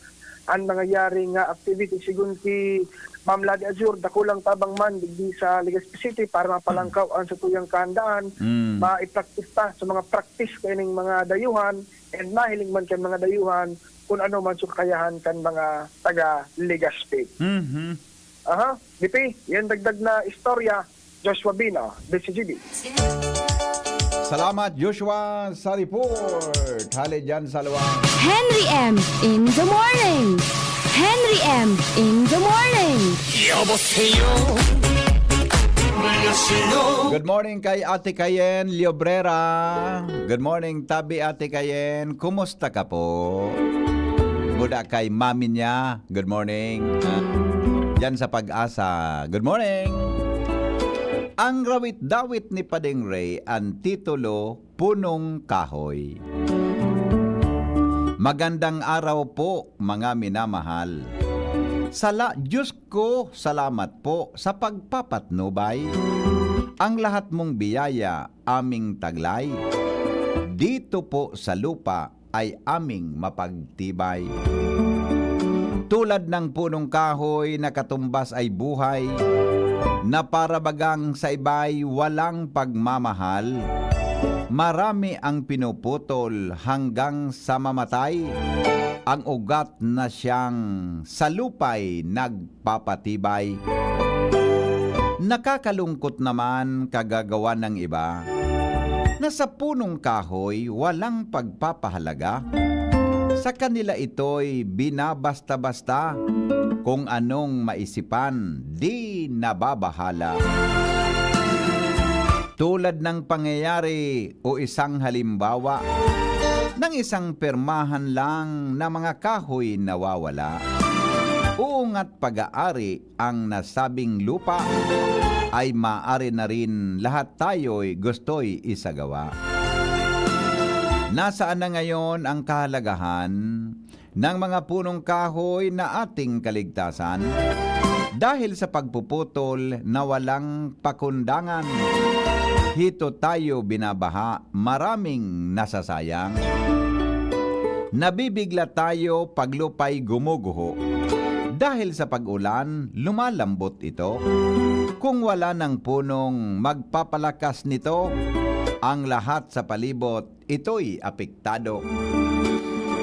ang nangyayari nga activity. Sigon ki Ma'am Lady Azur, dakulang tabang man digdi sa Legazpi City para mapalangkaw ang satuyang kahandaan, Mm. maipraktis ta sa mga practice kaining mga dayuhan, and mahiling man kan mga dayuhan kun ano man so kakayahan kan mga taga Legazpi. Mhm. Aha, B P, yan dagdag na istorya, Joshua Bina, D C G B. Salamat, Joshua, sa report. Hali dyan sa luwang. Henry M in the morning. Henry M in the morning. 여보세요. 안녕하세요. Good morning kay Ate Kayen Liobrera. Good morning, Tabi Ate Kayen. Kumusta ka po? Buda kay mami niya. Good morning. Ah, diyan sa Pag-asa. Good morning. Ang rawit-dawit ni Padeng Ray, ang titulo, Punong Kahoy. Magandang araw po, mga minamahal. Sala-, Diyos ko, salamat po sa pagpapatnubay. Ang lahat mong biyaya, aming taglay. Dito po sa lupa, ay aming mapagtibay. Tulad ng punong kahoy na katumbas ay buhay, na para bagang sa iba'y walang pagmamahal. Marami ang pinuputol hanggang sa mamatay. Ang ugat na siyang sa lupa'y nag- papatibay. Nakakalungkot naman kagagawa ng iba na sa punong kahoy walang pagpapahalaga. Sa kanila ito'y binabasta-basta, kung anong maisipan, di nababahala. Tulad ng pangyayari o isang halimbawa ng isang pirmahan lang na mga kahoy nawawala. Uungat pag-aari ang nasabing lupa ay maaari na rin lahat tayo'y gusto'y isagawa. Nasaan na ngayon ang kahalagahan ng mga punong kahoy na ating kaligtasan? Dahil sa pagpuputol na walang pakundangan, hito tayo binabaha, maraming nasasayang. Nabibigla tayo pag lupa'y gumuguho. Dahil sa pag-ulan, lumalambot ito. Kung wala ng punong magpapalakas nito, ang lahat sa palibot ito'y apektado.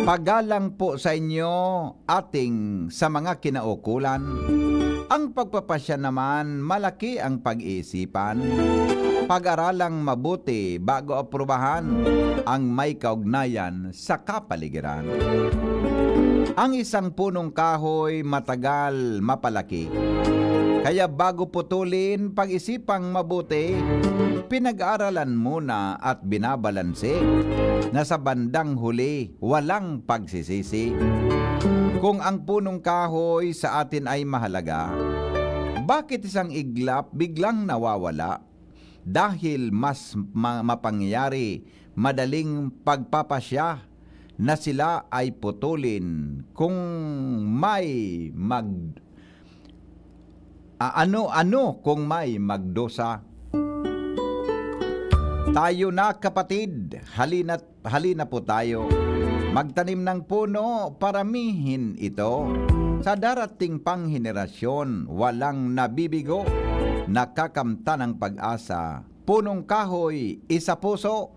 Pagalang po sa inyo, ating sa mga kinaukulan. Ang pagpapasya naman, malaki ang pag-iisipan. Pag-aralang mabuti bago aprubahan ang may kaugnayan sa kapaligiran. Ang isang punong kahoy matagal mapalaki. Kaya bago putulin, pag-isipang mabuti, pinag-aaralan muna at binabalanse na sa bandang huli, walang pagsisisi. Kung ang punong kahoy sa atin ay mahalaga, bakit isang iglap biglang nawawala? Dahil mas ma-, mapangyari madaling pagpapasya na sila ay putulin kung may mag-, a-, ano, ano kung may magdusa. Tayo na, kapatid, halina't, halina po tayo. Magtanim ng puno, paramihin ito. Sa darating pang henerasyon, walang nabibigo, nakakamtan ng pag-asa. Punong kahoy, isa puso.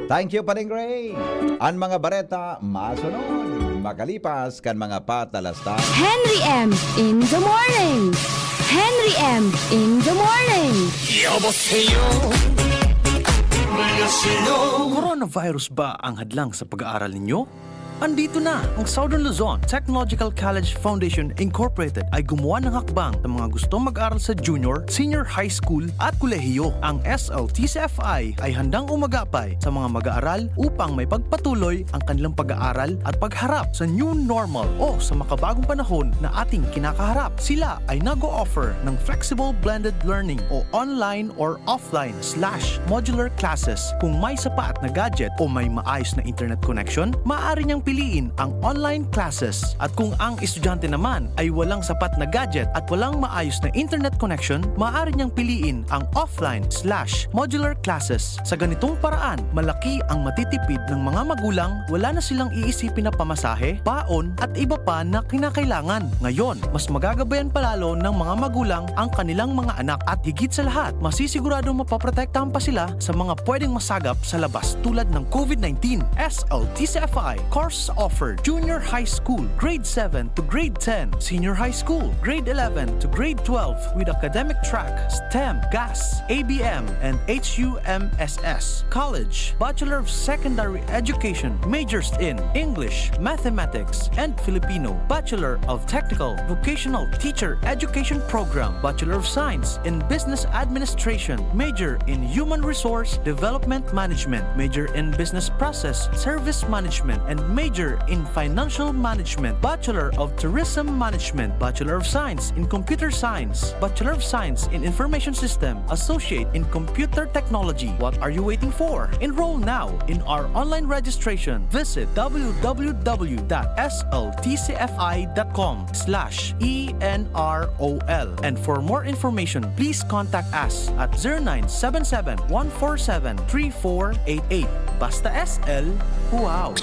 Thank you, Paring Ray. An mga bareta masunod makalipas kan mga patalastas. Henry M in the morning. Henry M in the morning. 여보세요. Coronavirus ba ang hadlang sa pag-aaral ninyo? Andito na! Ang Southern Luzon Technological College Foundation Incorporated ay gumawa ng hakbang sa mga gustong mag-aral sa junior, senior high school at kolehiyo. Ang S L T C F I ay handang umagapay sa mga mag-aaral upang maipagpatuloy ang kanilang pag-aaral at pagharap sa new normal o sa makabagong panahon na ating kinakaharap. Sila ay nag-o-offer ng flexible blended learning o online or offline slash modular classes. Kung may sapat na gadget o may maayos na internet connection, maaari niyang piliin ang online classes. At kung ang estudyante naman ay walang sapat na gadget at walang maayos na internet connection, maaari niyang piliin ang offline slash modular classes. Sa ganitong paraan, malaki ang matitipid ng mga magulang, wala na silang iisipin na pamasahe, baon, at iba pa na kinakailangan. Ngayon, mas magagabayan pa lalo ng mga magulang ang kanilang mga anak at higit sa lahat, masisiguradong mapoprotektahan pa sila sa mga pwedeng masagap sa labas tulad ng COVID nineteen. S L T C F I courses offered: Junior High School, Grade seven to Grade ten, Senior High School, Grade eleven to Grade twelve, with academic track STEM, GAS, A B M, and H U M S S. College, Bachelor of Secondary Education, majors in English, Mathematics, and Filipino, Bachelor of Technical Vocational Teacher Education Program, Bachelor of Science in Business Administration, major in Human Resource Development Management, major in Business Process Service Management, and major in Financial Management, Bachelor of Tourism Management, Bachelor of Science in Computer Science, Bachelor of Science in Information System, Associate in Computer Technology. What are you waiting for? Enroll now in our online registration. Visit w w w dot s l t c f i dot com slash e n r o l. And for more information, please contact us at zero nine seven seven, one four seven, three four eight eight. Basta S L, wow!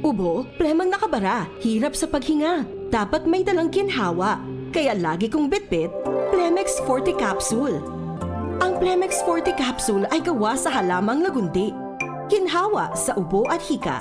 Ubo, plemang nakabara, hirap sa paghinga. Dapat may dalang ginhawa. Kaya lagi kong bitbit, Plemex Forte Capsule. Ang Plemex Forte Capsule ay gawa sa halamang lagundi. Ginhawa sa ubo at hika.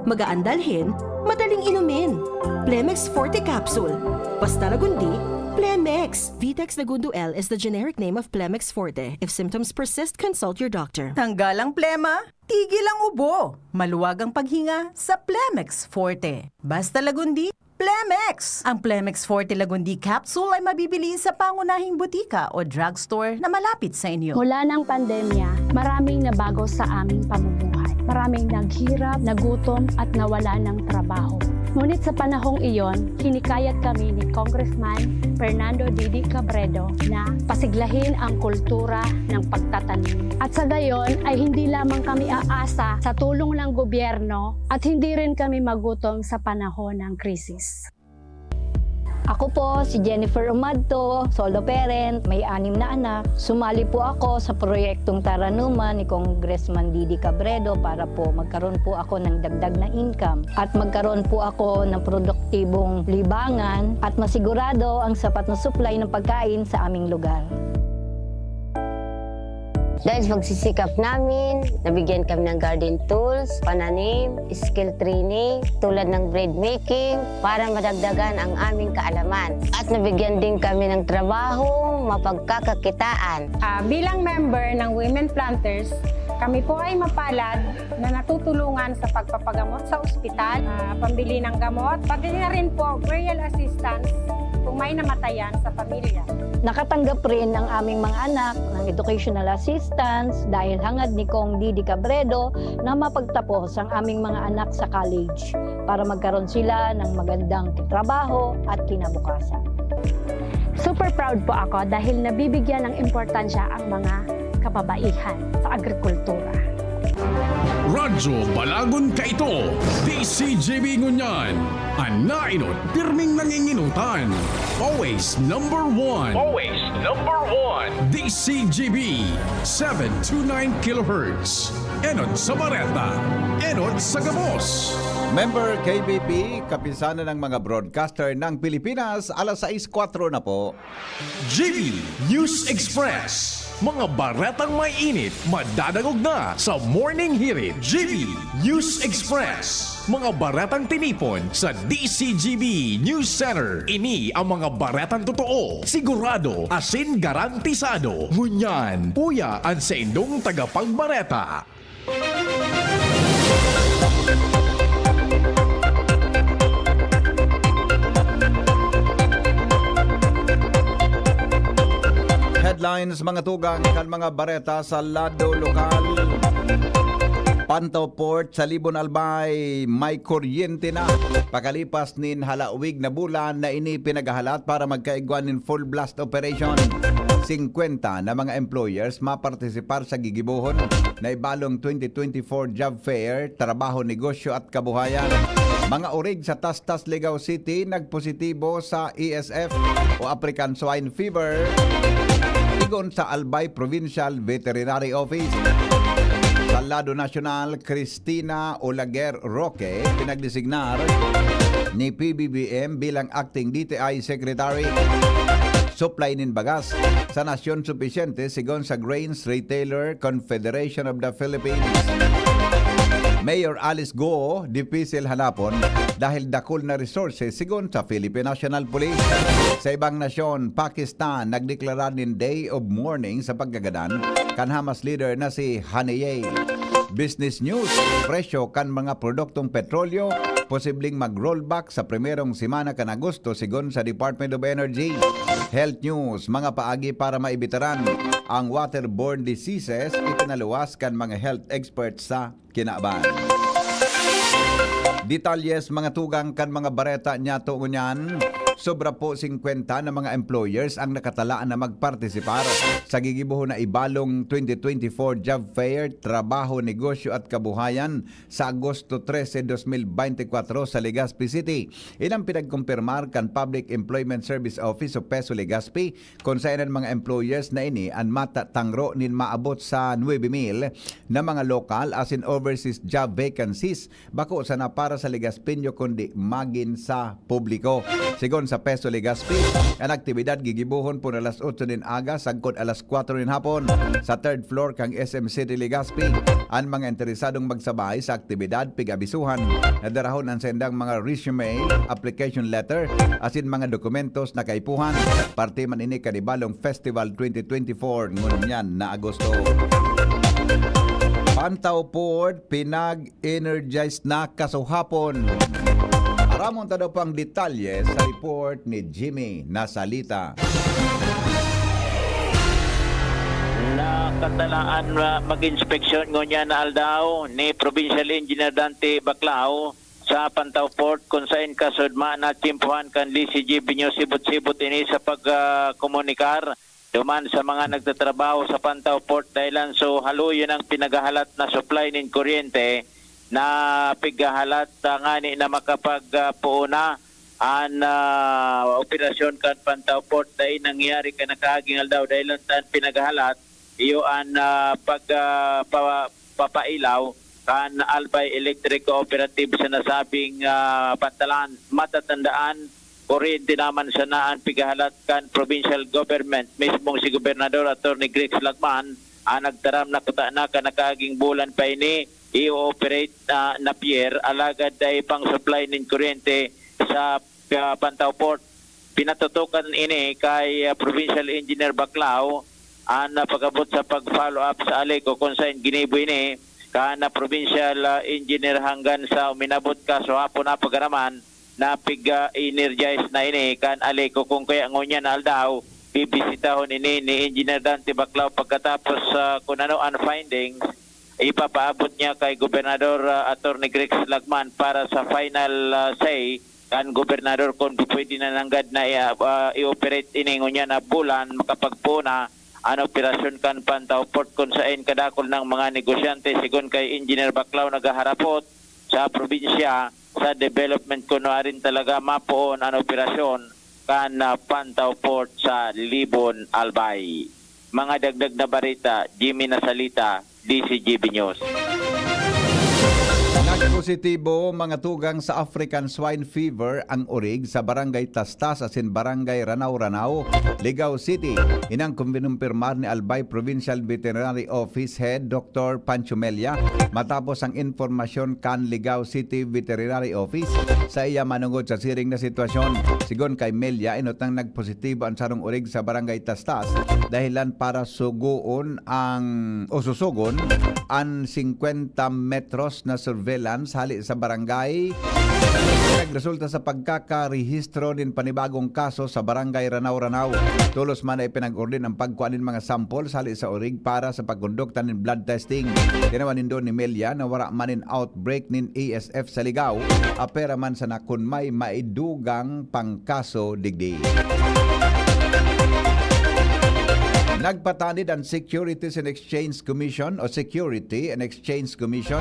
Magaan dalhin, madaling inumin. Plemex Forte Capsule. Basta lagundi, Plemex. Vitex Lagundo L is the generic name of Plemex Forte. If symptoms persist, consult your doctor. Tanggal ang plema, tigil ang ubo. Maluwag ang paghinga sa Plemex Forte. Basta lagundi, Plemex! Ang Plemex Forte Lagundi Capsule ay mabibili sa pangunahing butika o drugstore na malapit sa inyo. Mula ng pandemya, maraming nabago sa aming pamumuhay. Maraming naghirap, nagutom, at nawala ng trabaho. Ngunit sa panahong iyon, hinikayat kami ni Congressman Fernando Didi Cabredo na pasiglahin ang kultura ng pagtatanim. At sa gayon ay hindi lamang kami aasa sa tulong ng gobyerno at hindi rin kami magutom sa panahon ng krisis. Ako po si Jennifer Umadto, solo parent, may anim na anak. Sumali po ako sa proyektong Taranuman ni Congressman Didi Cabredo para po magkaroon po ako ng dagdag na income at magkaroon po ako ng produktibong libangan at masigurado ang sapat na supply ng pagkain sa aming lugar. Dahil sa pagsisikap namin, nabigyan kami ng garden tools, pananim, skill training, tulad ng bread making, para madagdagan ang aming kaalaman. At nabigyan din kami ng trabaho, mapagkakakitaan. Ah, bilang member ng Women Planters, kami po ay mapalad na natutulungan sa pagpapagamot sa ospital, ah, pambili ng gamot, pati na rin po burial assistance kung may namatayan sa pamilya. Nakatanggap rin ang aming mga anak ng educational assistance dahil hangad ni Cong Didi Cabredo na mapagtapos ang aming mga anak sa college para magkaroon sila ng magandang trabaho at kinabukasan. Super proud po ako dahil nabibigyan ng importansya ang mga kababaihan sa agrikultura. Radyo Balagon Kaito, D C G B ngunyan. An nainot, pirming nanginginutan. Always number one. Always number one. D C G B, seven two nine kilohertz. Enot sa Bareta. Enot sa Gabos. Member K B P, Kapisanan ng mga Broadcaster ng Pilipinas, alas sais kwatro na po. G B News Express. Mga baretang may init, madadangog na sa Morning Hirit. G B News Express. Mga baretang tinipon sa D C G B News Center. Ini ang mga baretang totoo, sigurado, asin garantisado. Ngunyan, uya an saindong tagapagbareta. Headlines, mga tugang kan mga bareta sa lado lokal. Pantaw Port, sa Libon Albay, may kuryente na. Pakalipas nin halawig na bulan na ini pinaghahalat para magkaigwa nin full blast operation. Singkwenta na mga employers mapartisipar sa gigibohon na ibalong twenty twenty-four Job Fair, Trabaho, Negosyo at Kabuhayan. Mga orig sa Tastas, Ligao City nagpositibo sa A S F o African Swine Fever, sigon sa Albay Provincial Veterinary Office. Sa lado nasyonal, Christina Olaguer Roque pinagdesignar ni P B B M bilang Acting D T I Secretary. Supply nin bagas sa nasyon supisyente, sigon sa Grains Retailer Confederation of the Philippines. Mayor Alice Go, dipisil hanapon dahil dakul na resources, sigon sa Philippine National Police. Sa ibang nasyon, Pakistan nagdeklara nin day of mourning sa pagkagadan kan Hamas leader na si Haniyeh. Business News, presyo kan mga produktong petrolyo posibleng mag-rollback sa primerong semana kan Agosto, sigon sa Department of Energy. Health News, mga paagi para maibitaran ang waterborne diseases, ipinaluwas kan mga health experts sa kinaban. Detalles, mga tugang kan mga bareta niyato ngunyan. Sobra po singkwenta na mga employers ang nakatala na magpartisipar sa gigibohon na ibalong twenty twenty-four Job Fair, Trabaho, Negosyo at Kabuhayan sa Agosto trese, dos mil bente kwatro sa Legazpi City. Inang pinagkumpirmar kan Public Employment Service Office o PESO Legazpi, kun saen an mga employers na ini an matatangro nin maabot sa nuebe mil na mga local asin overseas job vacancies, bako sana para sa Legazpeño kundi magin sa publiko. Sigon sa PESO Legazpi, an aktibidad gigibohon pon alas otso nin aga sagkod alas kwatro nin hapon sa third floor kan S M City Legazpi. An mga interesadong magsabay sa aktibidad pig-abisuhan na darahon an saindang mga resume, application letter, asin mga dokumentos na kaipuhan. Parte man ini kan ibalong Festival twenty twenty-four ngunyan na Agosto. Pantaw Port, pinag-energize na kasuhapon. Aramon ta daw pang detalye sa report ni Jimmy Nasalita. Nakatalaan na mag-inspeksyon ngunyan na aldaw ni Provincial Engineer Dante Baclao sa Pantaw Port, kun saen kasudma na tiyempohan kan D C G B News sibot-sibot ini sa pagkomunikar duman sa mga nagtatrabaho sa Pantaw Port dahilan so haluyon ang pinaghahalat na supply nin kuryente na pighahalat, ah, ngani na makapagpoon na An, ah, operasyon kan Pantaw Port dai nangyari kan nakaaging aldaw, dahil lang tan pinaghalat iyo an, ah, pag, ah, pa-, papailaw kan Albay Electric Cooperative sa nasabing, ah, pantalan. Matatandaan, kuryente naman sana an pighahalat kan provincial government. Mismong si Gobernador Attorney Grex Lagman an nagtaram na kuta na kan nakaaging bulan pa ini i-ooperate na, na pier, alagad dai pang supply nin kuryente sa, ah, Pantaw Port. Pinatutukan ini kay, ah, Provincial Engineer Baclao an, ah, pag-abot sa pag-follow up sa ALECO kung saan ginibo ini kan, ah, Provincial, ah, Engineer hanggang sa uminabot ka so hapon na pagaraman na pig-, ah, energize na ini kan ALECO. Kung kaya ngunyan na aldaw, bibisitahon ini ni Engineer Dante Baclao pagkatapos, ah, kung ano ang findings, ipapaabot niya kay Gobernador, ah, Attorney Grex Lagman para sa final, ah, say kan gobernador kung pwede na nanggad na i-, ah, i-operate ini ngunyan na bulan makapagpuna an operasyon kan Pantaw Port kung sain kadakol ng mga negosyante. Sigon kay Engineer Baclao, naghaharapot sa probinsya sa development kuno arin talaga mapoon an operasyon kan, ah, Pantaw Port sa Libon, Albay. Mga dagdag na barita, Jimmy Nasalita, D C G B News. Nagpositibo mga tugang sa African Swine Fever ang orig sa Barangay Tastas asin Barangay Ranao-Ranao, Ligao City. Inang kuminumpirmar ni Albay Provincial Veterinary Office Head Doctor Pancho Mella matapos ang impormasyon kan Ligao City Veterinary Office sa iya manungod sa siring na sitwasyon. Sigon kay Mella, inutang nagpositibo an sarong orig sa Barangay Tastas, dahilan para sugoon ang, o susugon, an singkwenta metros na surveillance hali sa barangay. Nagresulta sa pagkakarehistro nin panibagong kaso sa Barangay Ranao-Ranao. Tolos man na ipinag-order ang pagkua nin mga samples hali sa orig para sa pagkondukta nin blood testing. Tinawan nindo ni Mella na wara man nin outbreak nin A S F sa Ligao, apera man sana kun may maidugang pangkaso digdi. Nagpatanid ang Securities and Exchange Commission o Security and Exchange Commission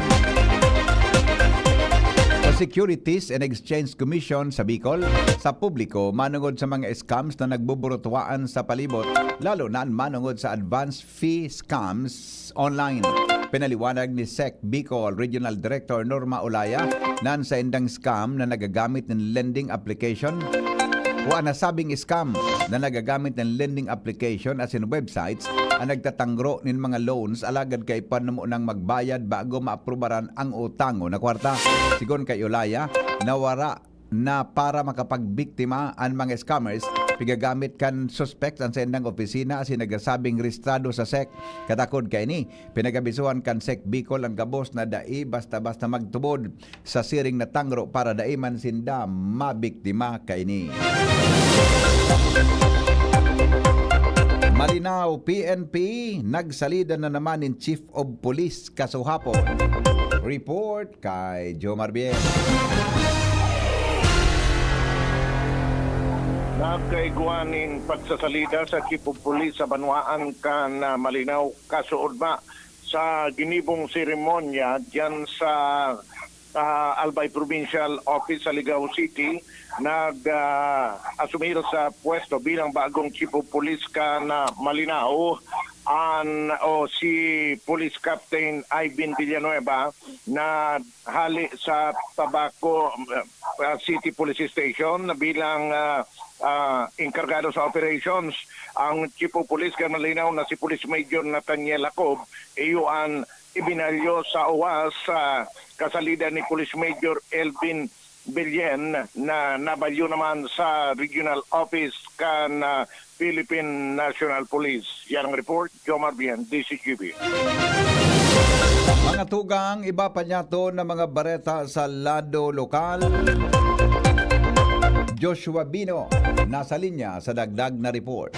o Securities and Exchange Commission sa Bicol sa publiko manungod sa mga scams na nagbuburutuwaan sa palibot, lalo na an manungod sa advance fee scams online. Pinaliwanag ni Sec Bicol Regional Director Norma Olaya na an saindang scam na nagagamit nin lending application o an nasabing scam na nagagamit nin lending application asin websites an nagtatangro nin mga loans alagad kaipuhan na munang magbayad bago maaprubaran ang utangon na kwarta. Sigon kay Olaya, nawara na para makapagbiktima an mga scammers, pigagamit kan suspect an saindang opisina asin nagsasabing rehistrado sa Sec. Katakod kaini, pinag-abisuhan kan Sec Bicol ang gabos na dai basta-basta magtubod sa siring na tangro para dai man sinda mabiktima kaini. Malinao, P N P, nagsalida na naman nin Chief of Police kasuhapon. Report kay Jomar Bien. Nagkaigwa nin pagsasalida sa Chief of Police sa banwaan kan, ah, Malinao, kasuodma sa ginibong seremonya diyan sa, ah, Albay Provincial Office sa Ligao City. Nag, ah, asumir sa pwesto bilang bagong Chief of Police kan, ah, Malinao, an, o si Police Captain Ivan Villanueva na hali sa Tabaco, ah, City Police Station na bilang, ah, ah, enkargado sa operations. Ang Chief of Police kan Malinao na si Police Major Nathaniel Jacob, iyo an ibinalyo sa owas sa kasalida ni Police Major Elvin Villen na nabalyo naman sa Regional Office kan, ah, Philippine National Police. Yan ang report, Jomar Bien, D C G B. Mga tugang, iba pa niyato na mga bareta sa lado lokal. Joshua Bino, nasa linya sa dagdag na report.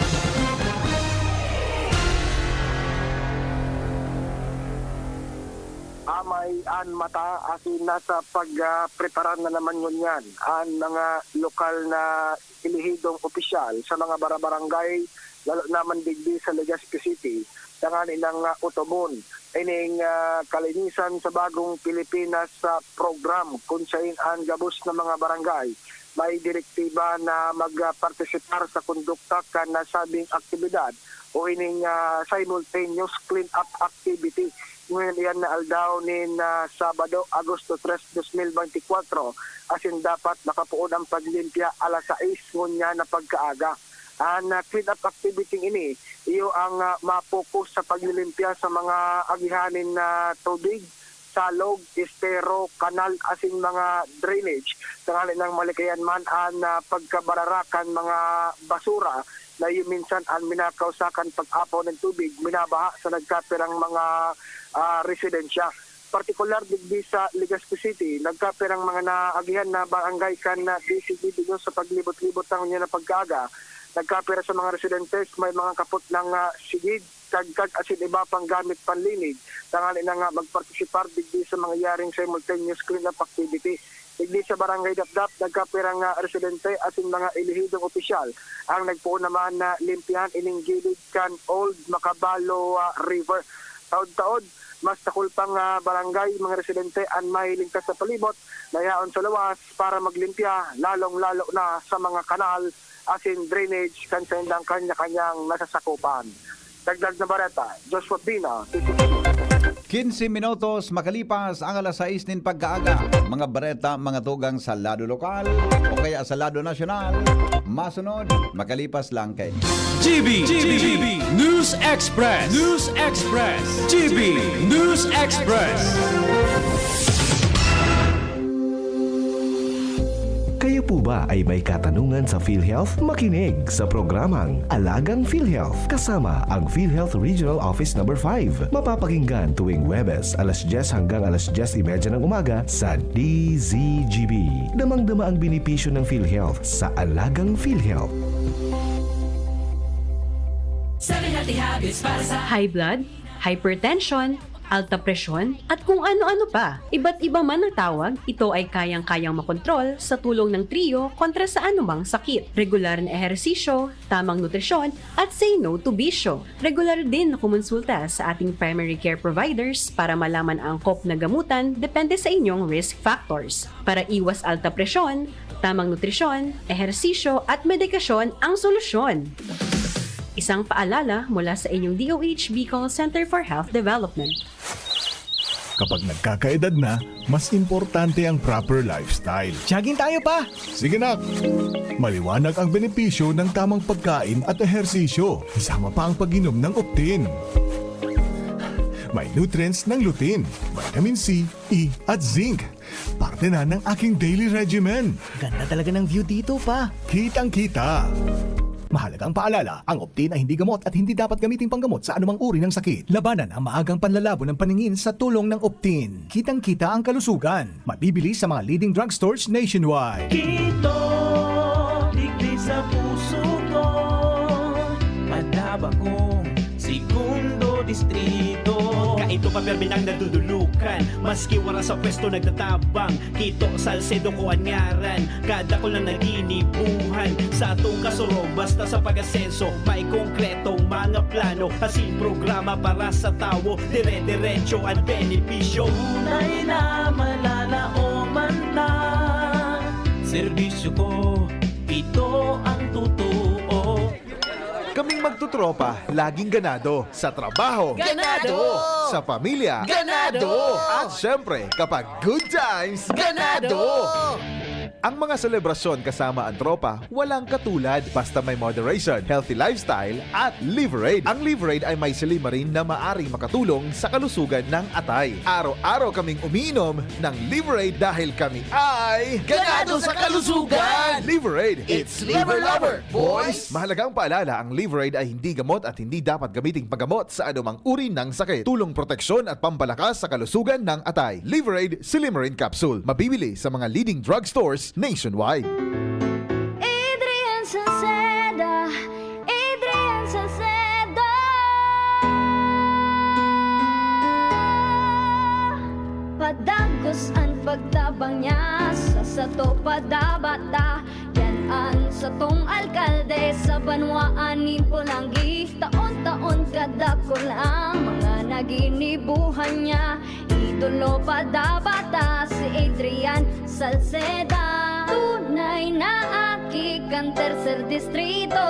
Amay an mata asin nasa pag, ah, prepara na naman ngunyan an mga lokal na elehidong opisyal sa mga barabarangay, lalo naman digdi sa Legazpi City, tanganing, ah, otobon ining, ah, kalinisan sa bagong Pilipinas sa program, kun sain an gabos na mga barangay may direktiba na magpartisipar sa kondukta kan nasabing aktibidad o ining, ah, simultaneous clean-up activity. Ngunyan iyan na aldaw nin, ah, Sabado, Agosto tres, dos mil benti kwatro, asin dapat makapoon ang paglimpya alas sais ngunyan na pagkaaga. An, ah, clean-up activity ini, iyo ang, ah, ma-focus sa paglilimpya sa mga agihan nin, ah, tubig, salog, estero, kanal, asin mga drainage, tanganing malikayan man an, ah, pagkabarara kan mga basura na iyo minsan an minakausa kan pag-apaw nin tubig, minabaha sa nagkapirang mga, ah, residensya. Partikular digdi sa Legazpi City, nagkapirang mga naagihan na barangay kan, ah, D C D dinyo sa paglibot-libot na ngunyan na pagkaaga. Nagkapira sa mga residentes may mga kapot ng, ah, sigid, kagkag asin iba pang gamit panlinig, tanganing nga magpartisipar digdi sa mangyayaring simultaneous clean-up activity. Digdi sa Barangay Dapdap, nagkapirang, ah, residente asin mga elehidong opisyal ang nagpoon naman na limpyahan ining gilid kan Old Macabalo, ah, River. Taod-taod, mas dakul pang, ah, barangay, mga residente an mahiling ka sa palibot na yaon sa luwas para maglimpya, lalong-lalo na sa mga kanal asin drainage kan saindang kanya-kanyang nasasakupan. Dagdag na bareta, Joshua Pina, T C P. Quince minutos makalipas ang alas sais nin pagkaaga. Mga bareta, mga tugang sa lado lokal o kaya sa lado nasyonal, masunod makalipas lang kay G B, G B, News Express, News Express, G B, News Express. Kayo po ba ay may katanungan sa PhilHealth? Makinig sa programang Alagang PhilHealth kasama ang PhilHealth Regional Office Number five. Mapapakinggan tuwing Huwebes, alas dyes hanggang alas dyes y media ng umaga sa D Z G B. Damang-dama ang benepisyo ng PhilHealth sa Alagang PhilHealth. Seven healthy habits para sa high blood, hypertension, alta presyon, at kung ano-ano pa. Iba't iba man ang tawag, ito ay kayang-kayang makontrol sa tulong ng Trio kontra sa anumang sakit. Regular na ehersisyo, tamang nutrisyon, at say no to bisyo. Regular din na kumonsulta sa ating primary care providers para malaman ang angkop na gamutan depende sa inyong risk factors. Para iwas alta presyon, tamang nutrisyon, ehersisyo, at medikasyon ang solusyon. Isang paalala mula sa inyong D O H Bicol Center for Health Development. Kapag nagkakaedad na, mas importante ang proper lifestyle. Jogging tayo, pa! Sige, nak! Maliwanag ang benepisyo ng tamang pagkain at ehersisyo, kasama pa ang pag-inom ng Optin. May nutrients ng lutein, vitamin C, E, at zinc. Parte na ng aking daily regimen. Ganda talaga ng view dito, pa. Kitang-kita. Mahalagang paalala, ang Optin ay hindi gamot at hindi dapat gamiting panggamot sa anumang uri ng sakit. Labanan ang maagang panlalabo ng paningin sa tulong ng Optin. Kitang-kita ang kalusugan. Mabibili sa mga leading drugstores nationwide. Kito, digdi sa puso ko, Madaba kong segundo distrito. Kaito pa permi nang nadudulukan, maski wara sa pwesto nagtatabang. Kito Salcedo ko an ngaran, kadakul na naginibuhan. Sa atong kasurog, basta sa pag-asenso, may konkretong mga plano. Asin programa para sa tawo, dire-diretso an benepisyo. Tunay na malalaoman na serbisyo ko, ito ang totoo. Kaming magtutropa, laging ganado. Sa trabaho, ganado! Sa pamilya, ganado! At syempre, kapag good times, ganado! Ang mga selebrasyon kasama ang tropa, walang katulad. Basta may moderation, healthy lifestyle, at Liverade. Ang Liverade ay may silymarin na maaring makatulong sa kalusugan ng atay. Araw-araw kaming umiinom ng Liverade dahil kami ay ganado sa kalusugan! Liverade, it's Liver Lover, boys! Mahalagang paalala, ang Liverade ay hindi gamot at hindi dapat gamiting panggamot sa anumang uri ng sakit. Tulong proteksyon at pampalakas sa kalusugan ng atay. Liverade Silymarin Capsule. Mabibili sa mga leading drugstores nationwide. Adrian Salceda, Adrian Salceda. Padagos an pagtabang niya sa sato, padabata. Yan an satong alkalde sa banwaan nin Polangui. Taon-taon kadakul ang mga naginibuhan niya. Idolo pa dapat ta si Adrian Salceda. Tunay na aki kan Tercer Distrito,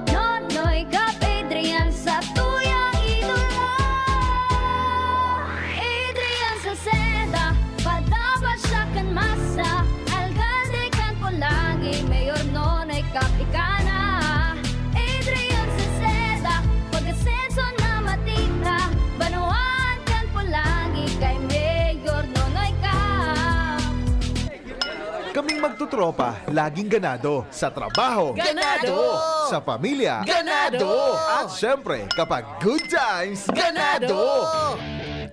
Nonoy Cap Adrian sa tuyang idolo. Adrian Salceda, padaba siya kan masa, alkalde kan Polangui, Mayor Nonoy Cap ika na. Adrian Salceda, pag-asenso na matira, banwaan kan Polangui kay Mayor Nonoy Cap. Kaming magtutropa, laging ganado. Sa trabaho. Ganado! Sa pamilya. Ganado! At syempre, kapag good times, Ganado!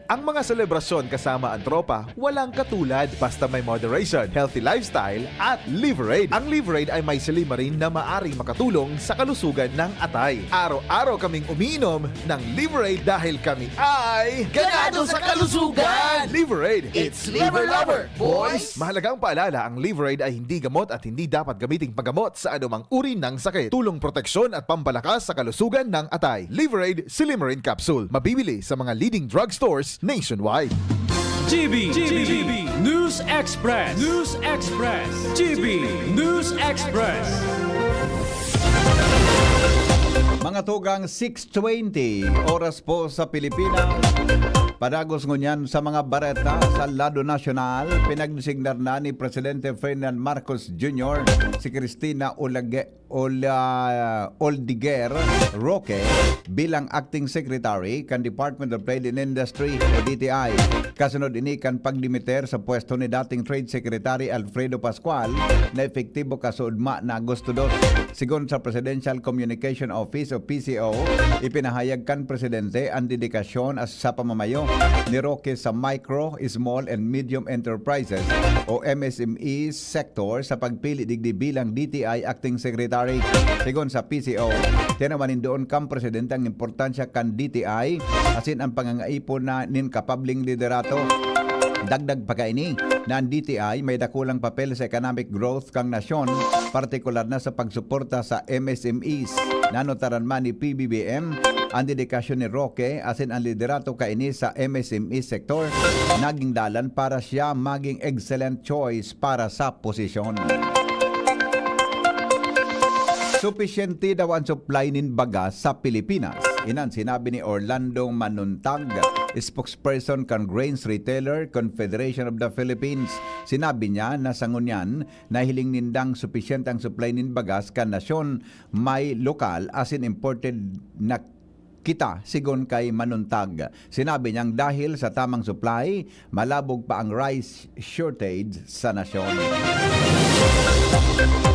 Ang mga selebrasyon kasama ang tropa, walang katulad. Basta may moderation, healthy lifestyle, at Liverade. Ang Liverade ay may silimarin na maaring makatulong sa kalusugan ng atay. Araw-araw kaming umiinom ng Liverade dahil kami ay Ganado sa kalusugan! Liverade, it's Liver Lover, boys! Mahalagang paalala, ang Liverade ay hindi gamot at hindi dapat gamiting panggamot sa anumang uri ng sakit. Tulong proteksyon at pampalakas sa kalusugan ng atay. Liverade Silimarin Capsule. Mabibili sa mga leading drugstores nationwide. G B, G B, News Express, News Express, G B News Express. Mga tugang, six twenty, oras po sa Pilipinas. Padagos ngunyan sa mga bareta sa lado nasyonal, pinagdesignar na ni Presidente Ferdinand Marcos Junior si Cristina Olage-, Ola-, Oldiger Roque bilang Acting Secretary kan Department of Trade and Industry o D T I. Kasunod ini kan pagdimiter sa pwesto ni dating Trade Secretary Alfredo Pascual na epektibo kasuodma na Agosto dos. Sigon sa Presidential Communication Office o P C O, ipinahayag kan Presidente an dedikasyon as-, sa pamamayo ni Roque sa micro, small and medium enterprises o M S M Es sector sa pagpili digdi bilang D T I Acting Secretary. Sigon sa P C O, tinawan nin duon kan Presidente ang importansya kan D T I asin ang pangangaipon na nin kapableng liderato. Dagdag pa kaini na ang D T I may dakulang papel sa economic growth kan nasyon, partikular na sa pagsuporta sa M S M Es. Nanutaran man ni P B B M, ang dedikasyon ni Roque asin ang liderato kaini sa M S M E sector naging dalan para siya maging excellent choice para sa posisyon. Supisyente daw an supply nin bagas sa Pilipinas. Inan sinabi ni Orlando Manuntag, spokesperson kan Grains Retailer Confederation of the Philippines. Sinabi niya na sa ngunyan, nahiling nindang supisyente ang supply nin bagas kan nasyon, may lokal asin imported na kita, sigon kay Manuntag. Sinabi niyang dahil sa tamang supply, malabog pa ang rice shortage sa nasyon.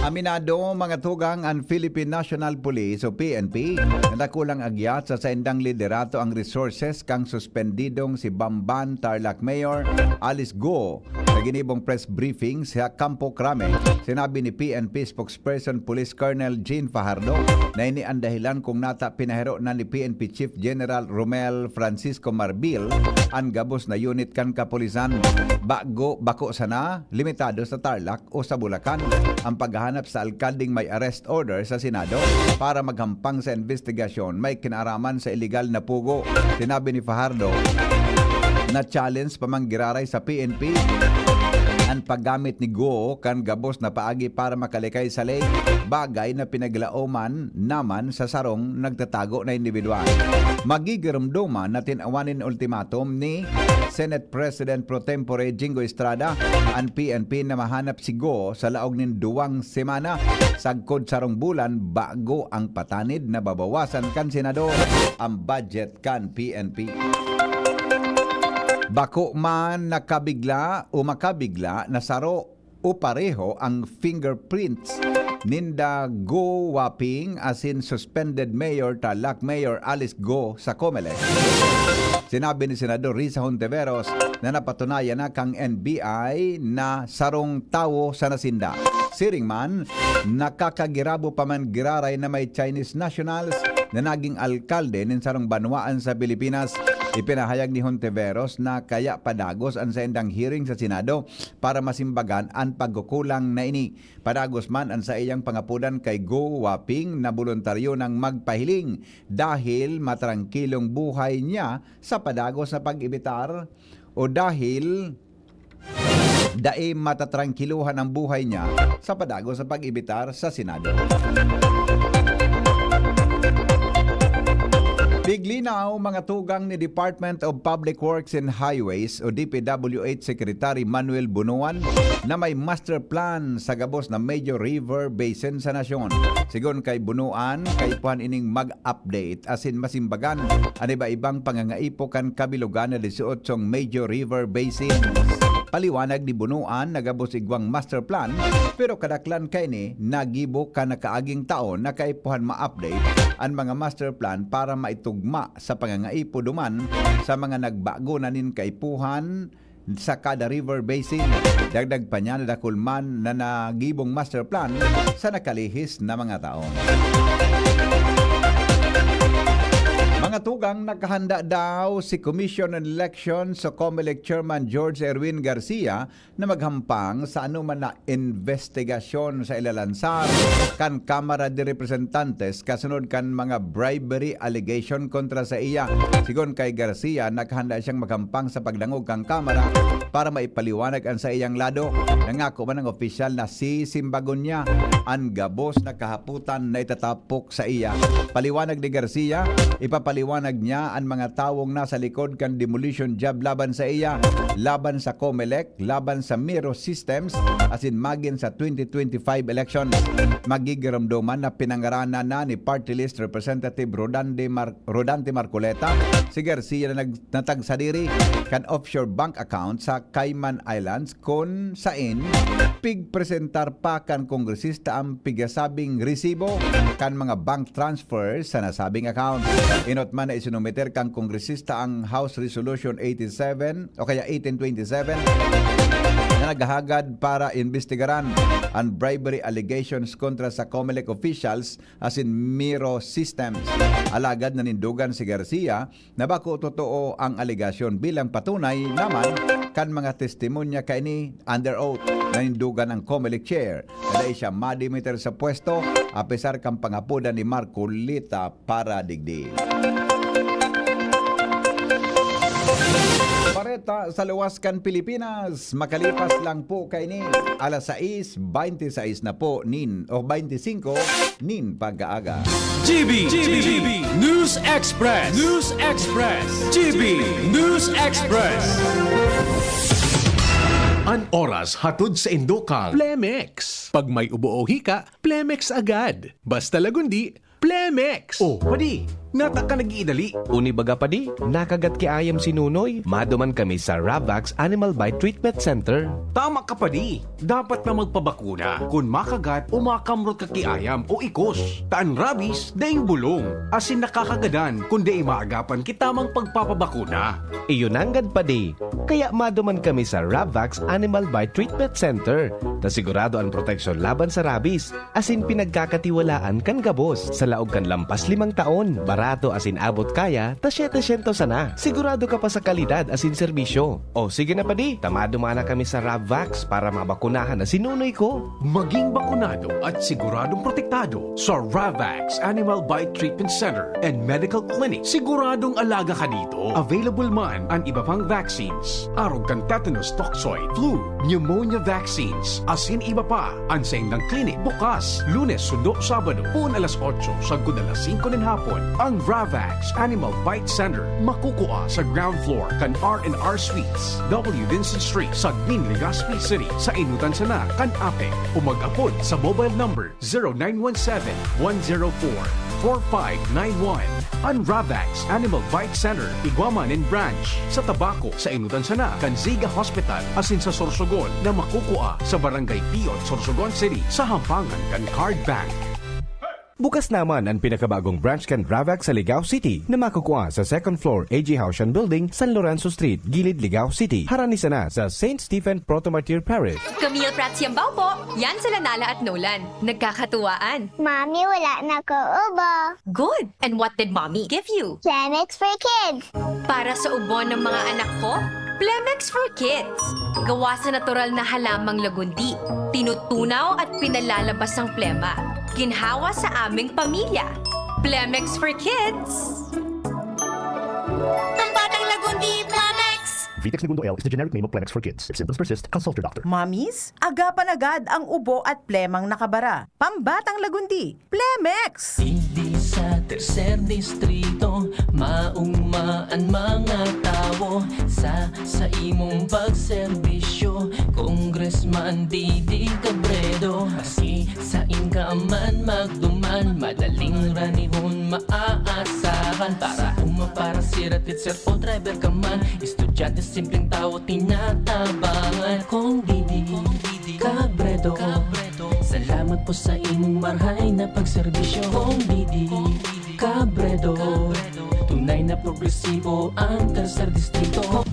Aminado, mga tugang, an Philippine National Police o P N P na dakulang agyat sa saindang liderato ang resources kan suspendidong si Bamban Tarlac Mayor Alice Go. Sa ginibong press briefing sa Campo Crame, sinabi ni P N P spokesperson Police Colonel Jean Fajardo na ini an dahilan kung nata pinahiro na ni P N P Chief General Romel Francisco Marbil an gabos na unit kan kapulisan. Bago, bako sana limitado sa Tarlac o sa Bulacan ang paghahanap sa alkaldeng may arrest order sa Senado para maghampang sa investigasyon may kinaraman sa iligal na pugo. Sinabi ni Fajardo, na-challenge pa man giraray sa P N P an paggamit ni Go kan gabos na paagi para makalikay sa ley, bagay na pinaglaoman naman sa sarong nagtatago na indibidwal. Magigiromdoman na tinawan nin ultimatum ni Senate President pro tempore Jinggoy Estrada an P N P na mahanap si Go sa laog nin duwang semana, sagkod sarong bulan, bago ang patanid na babawasan kan Senador ang budget kan P N P. Bako man nakabigla o makabigla na saro o pareho ang fingerprints ninda Go Waping asin suspended Mayor Tarlac Mayor Alice Go sa Comelec. Sinabi ni Senador Risa Hontiveros na napatunayan na kan N B I na sarong tawo sana sinda. Siring man, nakakagirabo pa man giraray na may Chinese nationals na naging alkalde nin sarong banwaan sa Pilipinas. Ipinahayag ni Hontiveros na kaya padagos an saindang hearing sa Senado para masimbagan an pagkukulang na ini. Padagos man an saiyang pangapodan kay Go Waping na boluntaryo nang magpahiling dahil matrangkilong buhay niya sa padagos na pag-ebitar o dahil dai matatrangkilohan ang buhay niya sa padagos sa pag-imbitar sa Senado. Piglinaw, mga tugang ni Department of Public Works and Highways o D P W H Secretary Manuel Bunuan na may master plan sa gabos na major river basin sa nasyon. Sigon kay Bunuan, kaipuhan ining mag-update asin masimbagan an iba-ibang pangangaipo kan kabilogan na disyotso major river basins. Paliwanag ni Bunuan na gabos igwang master plan, pero kadaklan kaini nagibo kan nakaaging taon na kaipuhan ma-update an mga master plan para maitugma sa pangangaipo duman sa mga nagbago na nin kaipuhan sa kada river basin. Dagdag pa niya na dakul man na nagibong master plan sa nakalihis na mga taon. Mga tugang, nakahanda daw si Commission on Elections o COMELEC Chairman George Erwin Garcia na maghampang sa anoman na investigasyon sa ilalansar kan Kamara de Representantes kasunod kan mga bribery allegation kontra sa iya. Sigon kay Garcia, nakahanda siyang maghampang sa pagdangog kan Kamara para maipaliwanag an saiyang lado. Nangako man ang opisyal na sisimbagon niya an gabos na kahapotan na itatapok sa iya. Paliwanag ni Garcia, ipapaliwanag niya an mga tawong nasa likod kan demolition job laban sa iya, laban sa COMELEC, laban sa Miro Systems, asin magin sa twenty twenty-five elections. Magigiromdoman na pinangaranan na ni Party List Representative Rodante Mar-, Rodante Marcoleta si Garcia na nag-, na tagsadiri kan offshore bank account sa Cayman Islands, kun sain pigpresentar pa kan kongresista an pigasabing resibo kan mga bank transfer sa nasabing account. Inot man na isinumiter kan kongresista ang House Resolution eighty-seven o kaya eighteen twenty-seven na naghahagad para imbestigaran an bribery allegations kontra sa COMELEC officials asin Miro Systems. Alagad nanindogan si Garcia na bako totoo ang alegasyon bilang patunay naman kan mga testimonya kaini under oath. Nanindogan ang COMELEC chair na dai siya madimiter sa pwesto, apesar kan pangapodan ni Marcoleta para digdi. Bareta sa luwas kan Pilipinas, makalipas lang po kaini, alas sais, baynte sais na po nin, o baynte singko nin pag-aaga. G B, G B, News Express, News Express, G B News Express. An oras hatod sa indo kan Plemex. Pag may ubo o hika, Plemex agad. Basta lagundi, Plemex! Oh, padi, nata ka nag-iidali. Uni baga, padi, nakagat ki ayam si Nunoy. Maduman kami sa Ravax Animal Bite Treatment Center. Tama ka, padi. Dapat na magpabakuna kun makagat o makamrot ka ki ayam o ikos. Ta an rabies, daing bulong, asin nakakagadan kun dai maagapan ki tamang pagpapabakuna. Iyo nanggad, padi. Kaya maduman kami sa Ravax Animal Bite Treatment Center, ta sigurado an proteksyon laban sa rabies. Asin pinagkakatiwalaan kan gabos. Sa laog kan lampas limang taon, barato asin abot kaya ta setecientos sana. Sigurado ka pa sa kalidad asin serbisyo. O sige na, padi, ta maduman na kami sa Ravax para mabakunahan na si Nunoy ko. Maging bakunado at siguradong protektado sa Ravax Animal Bite Treatment Center and Medical Clinic. Siguradong alaga ka dito. Available man an iba pang vaccines, arog kan tetanus toxoid, flu, pneumonia vaccines, asin iba pa. An saindang klinik bukas Lunes sundo Sabado, poon alas otso sagkod alas singko nin hapon. Ang Ravax Animal Bite Center makukua sa ground floor kan R and R Suites, W Vincent Street, Sagmin, Legazpi City, sa enotan sana kan APEC, o mag-apod sa mobile number zero nine one seven, one zero four, four five nine one. An Ravax Animal Bite Center, igwa man nin branch sa Tabaco, sa enotan sana kan Ziga Hospital, asin sa Sorsogon na makukua sa Barangay Piot, Sorsogon City, sa hampangan kan Card Bank. Bukas naman an pinakabagong branch kan Ravax sa Ligao City, na makukua sa second floor, A G Haushan Building, San Lorenzo Street, Gilid, Ligao City. Harani sana sa Saint Stephen Proto Martyr Parish. Camille Prats Yambao po. Yan sila Nala at Nolan. Nagkakatuwaan. Mami, wala na ko ubo. Good! And what did Mommy give you? Plemex for Kids. Para sa ubo ng mga anak ko, Plemex for Kids. Gawa sa natural na halamang lagundi. Tinutunaw at pinalalabas ang plema. Ginhawa sa aming pamilya. Plemex for Kids. Pambatang lagundi, Plemex! Vitex Negundo L is the generic name of Plemex for kids. If symptoms persist, consult your doctor. Mamis, agapan agad ang ubo at plemang nakabara. Pambatang lagundi, Plemex! Hindi sa tercer distrito, mauma an mga tawo sa, sa imong pagserbisyo. Congressman Didi Cabredo, maski sain ka man magduman, madaling ranihon maaasahan. Para uma, para sira, teacher o driver ka man, estudyante, simpleng tawo, tinatabangan. Kong Didi Cabredo, salamat po sa imong marhay na pagserbisyo. Kong Didi Cabredo, tunay na progresibo ang tercer distrito.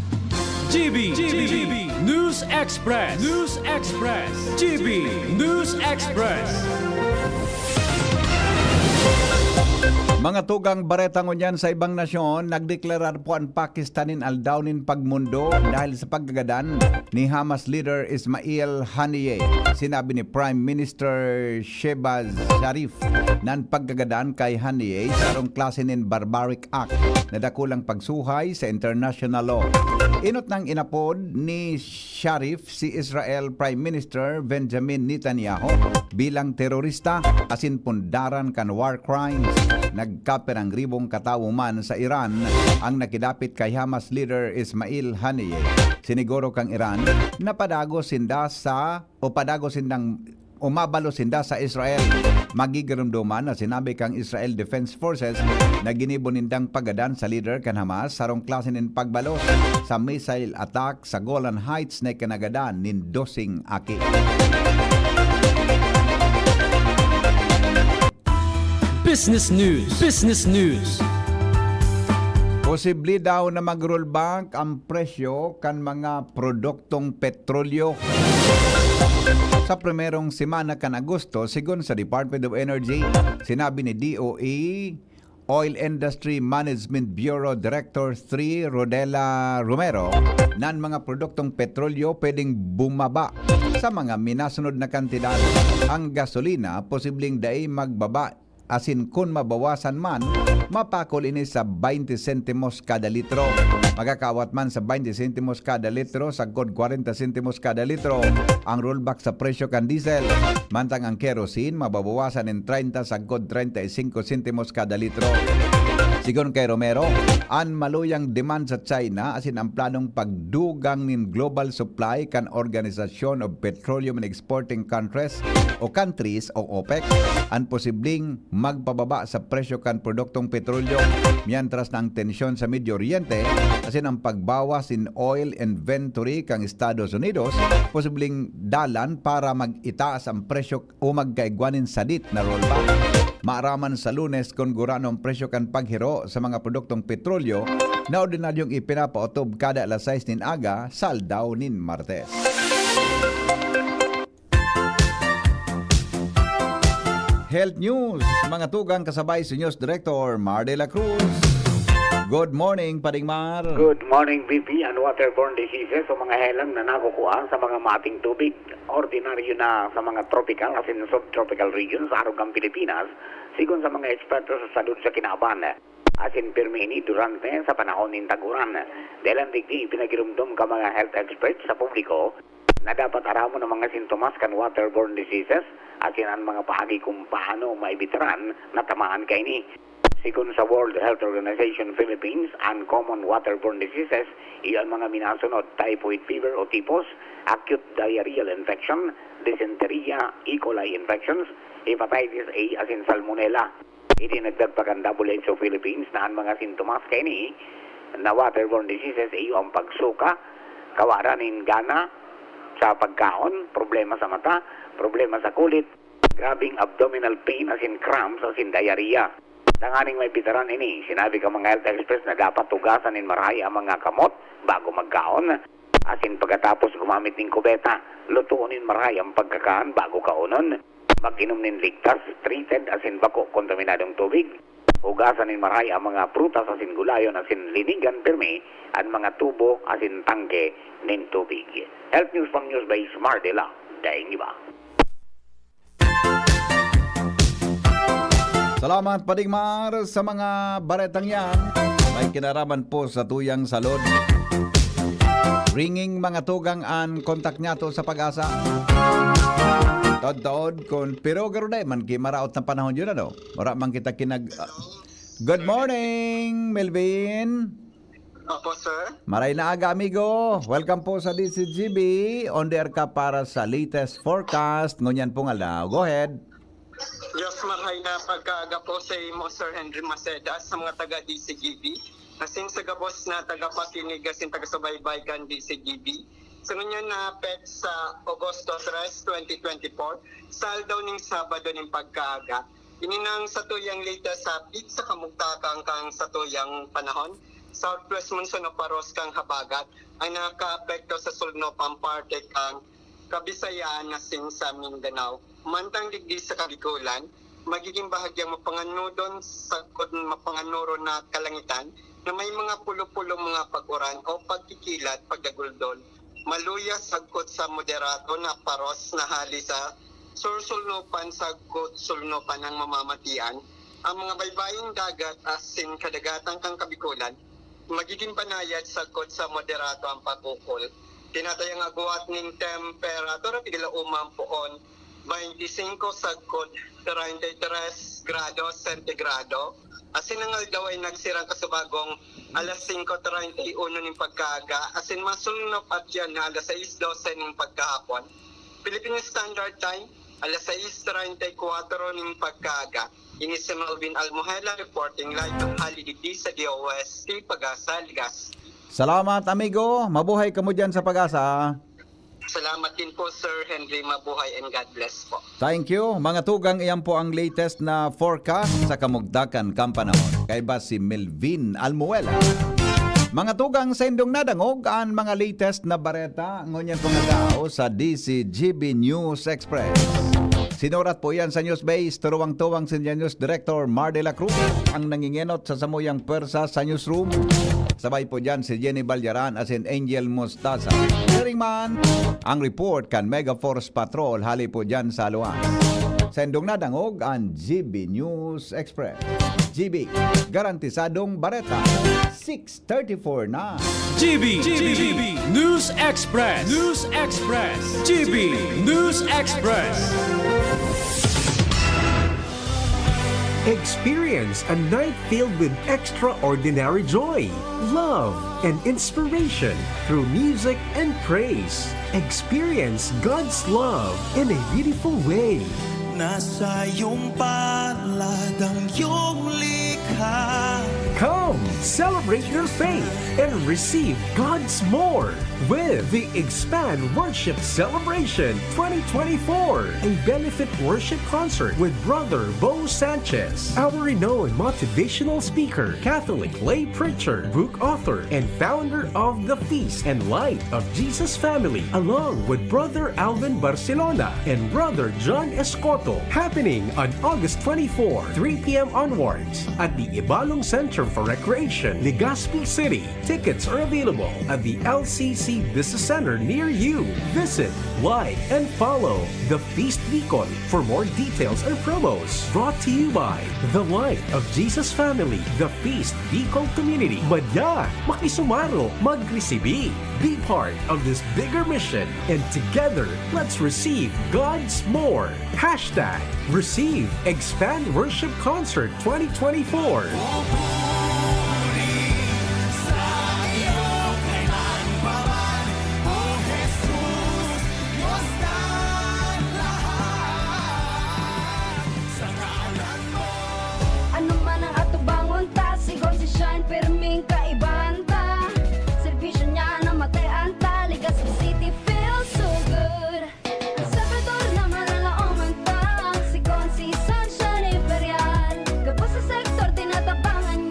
G B, G B, News Express, News Express, G B News Express. Mga tugang bareta ngunyan sa ibang nasyon, nagdeklarar po an Pakistan nin aldaw nin pagmundo dahil sa pagkagadan ni Hamas leader Ismail Haniyeh. Sinabi ni Prime Minister Shehbaz Sharif na an pagkagadan kay Haniyeh sarong klase nin barbaric act na dakulang pagsuhay sa international law. Enot nang inapod ni Sharif si Israel Prime Minister Benjamin Netanyahu bilang terorista asin pundaran kan war crimes. Nagkapirang ribong katawo man sa Iran ang nakidapit kay Hamas leader Ismail Haniyeh. Siniguro kang Iran na padagos sinda sa, o padagos sindang, o mabalos sinda sa Israel. Magigiromdoman na sinabi kang Israel Defense Forces na ginibo nindang paggadan sa leader kan Hamas sarong klase nin pagbalos sa missile attack sa Golan Heights na ikinagadan nin doseng aki. Business News. Business News. Posible daw na mag-rollback ang presyo kan mga produktong petrolyo sa primerong semana kan Agosto, sigon sa Department of Energy. Sinabi ni D O E Oil Industry Management Bureau Director three Rodela Romero na an mga produktong petrolyo pwedeng bumaba sa mga minasunod na kantidad. Ang gasolina posibleng dai magbaba, asin kun mabawasan man, mapakol ini sa baynte sentimos kada litro. Magkakaawat man sa baynte sentimos kada litro sagkod kwarenta sentimos kada litro ang rollback sa presyo kan diesel, mantang ang kerosene mababawasan nin treinta sagkod treinta y cinco sentimos kada litro. Sigon kay Romero, an maluyang demand sa China asin an planong pagdugang nin global supply kan Organisasyon of Petroleum and Exporting Countries o countries o OPEC an posibleng magpababa sa presyo kan produktong petrolyo, mientras na ang tensyon sa Medio Oriente asin ang pagbawas nin oil inventory kan Estados Unidos posibleng dalan para mag-itaas ang presyo o magkaigwa nin sadit na rollback. Maaraman sa Lunes kun gurano ang presyo kan paghiro sa mga produktong petrolyo na ordinaryong ipinapaotob kada alas sais nin aga sa aldaw nin Martes. Health News, mga tugang, kasabay si News Director Mar de la Cruz. Good morning, Pading Mar. Good morning, B P. An waterborne diseases o mga helang na nakukua sa mga mating tubig, ordinaryo na sa mga tropical asin subtropical regions sa arog kan Pilipinas, sigon sa mga eksperto sa salud sa kinaban. Asin pirmi ini durante sa panahon nin tag-uran. Dahel an digdi, ipinagiromdom kan mga health experts sa publiko na dapat aramon an mga sintomas kan waterborne diseases asin an mga paagi kun paano maibitaran na tamaan kaini. Sigon sa World Health Organization Philippines, an common waterborne diseases iyo an mga minasunod: typhoid fever o typhus, acute diarrheal infection, dysenteria, E. coli infections, hepatitis A asin salmonella. Idinagdag pa kan W H O Philippines na an mga sintomas kaini na waterborne diseases iyo an pagsuka, kawaran nin gana sa pagkaon, problema sa mata, problema sa kulit, grabeng abdominal pain asin cramps asin diarrhea. Tanganing maibitaran ini, sinabi kan mga health experts na dapat hugasan nin marahay an mga kamot bago magkaon, asin pagkatapos gumamit nin kubeta. Lutoon nin marahay an pagkakan bago kaonon. Mag-inom nin ligtas, treated asin bako kontaminadong tubig. Hugasan nin marahay an mga prutas asin gulayon asin linigan pirmi an mga tubo asin tangke nin tubig. Health News, Pang News by Smart Dela, daing iba. Salamat, Pading Mar, sa mga baretang yan. May kinaraman po sa tuyang salud. Ringing mga tugang an kontak niyato sa PAGASA. Todtod kun, pero garo dai man ki maraot na panahon yun, ano? Wala man kita kinag-, ah, good morning, Melvin. Opo, sir. Maray na aga, amigo. Welcome po sa D C G B. On the air ka para sa latest forecast ngunyan pong aldaw. Go ahead. Diyos, maray na pagkaaga po sa imo, Sir Henry Maceda, sa mga taga D C G B, asin sa gabos na tagapakinig asin tagasubaybay kan D C G B. Sa ngunyan na petsa, Agosto tres, twenty twenty-four, sa aldaw ning Sabado ning pagkaaga, ini nang satuyang latest update sa kamugtakan kan satuyang panahon. Southwest monsoon o paros kan habagat ang nakakaapekto sa sulnopang parte kan Kabisayan asin sa Mindanao. Mantang digdi sa Kabikolan, magiging bahagyang mapanganodon sagkod mapanganuron na kalangitan na may mga pulo-pulo mga pag-uran o pagkikilat, pagdaguldol. Maluya sagkod sa moderato na paros na hali sa sursulnopan sagkod sulnopan ang mamamatian. Ang mga baybaying dagat asin kadagatan kan Kabikolan, magiging banayad sagkod sa moderato ang pag-ukol. Tinatayang agwat nin temperatura, tigilauman poon, twenty-five sagkod treinta y tres grados sentigrado. Asin ang aldaw ay nagsirang kasubagong alas singko treinta y uno nin pagkaaga, asin masulnop at yan na alas sais dose nin pagkahapon. Philippine Standard Time, alas sais treinta y cuatro nin pagkaaga. Ini si Melvin Almohela reporting live hali digdi sa D O S T PAGASA, Legazpi. Salamat, amigo. Mabuhay kamo dyan sa PAGASA. Salamat din po, Sir Henry. Mabuhay and God bless po. Thank you. Mga tugang, iyan po ang latest na forecast sa kamugtakan kan panahon. Kaiba si Melvin Almuela. Mga tugang, sa indong nadangog an mga latest na bareta, ngunyan pong aldaw sa D C G B News Express. Sinurat po yan sa News Base, turuwang-tuwang si News Director Mar de la Cruz, ang nangingenot sa samuyang pwersa sa newsroom. Sabay po dyan si Jenny Balyaran asin Angel Mostaza. Siring man, ang report kan Mega Force Patrol hali po dyan sa Luas. Sa indong nadangog an G B News Express. G B, garantisadong bareta. Six thirty-four na. G B, G B, G B, News Express. News Express. G B, News Express. Experience a night filled with extraordinary joy, love, and inspiration through music and praise. Experience God's love in a beautiful way. Nasa iyong palad ang iyong likha. Come, celebrate your faith and receive God's more with the Expand Worship Celebration twenty twenty-four, a benefit worship concert with Brother Bo Sanchez, our renowned motivational speaker, Catholic lay preacher, book author, and founder of the Feast and Light of Jesus Family, along with Brother Alvin Barcelona and Brother John Escoto, happening on August twenty-four, three p m onwards, at the Ibalong Center for Recreation, Legazpi City. Tickets are available at the L C C Business Center near you. Visit, like, and follow The Feast Bicol for more details and promos. Brought to you by The Light of Jesus Family, The Feast Bicol Community. Madya, makisumaro, magresibi. Be part of this bigger mission, and together, let's receive God's more. Hashtag Receive Expand Worship Concert twenty twenty-four. Pupuri sa iyo kailan pa man, O Jesus, Diyos ng lahat, sa ngalan mo. Ano man ang atubangon ta, sigon si Shine, pirming kaibahan ta. Serbisyo niya na matay-an ta, Legazpi City feels so good. Ang Salvador na malalaoman ta, sigon si Sunshine Imperial. Gabos sa sektor, tinatabangan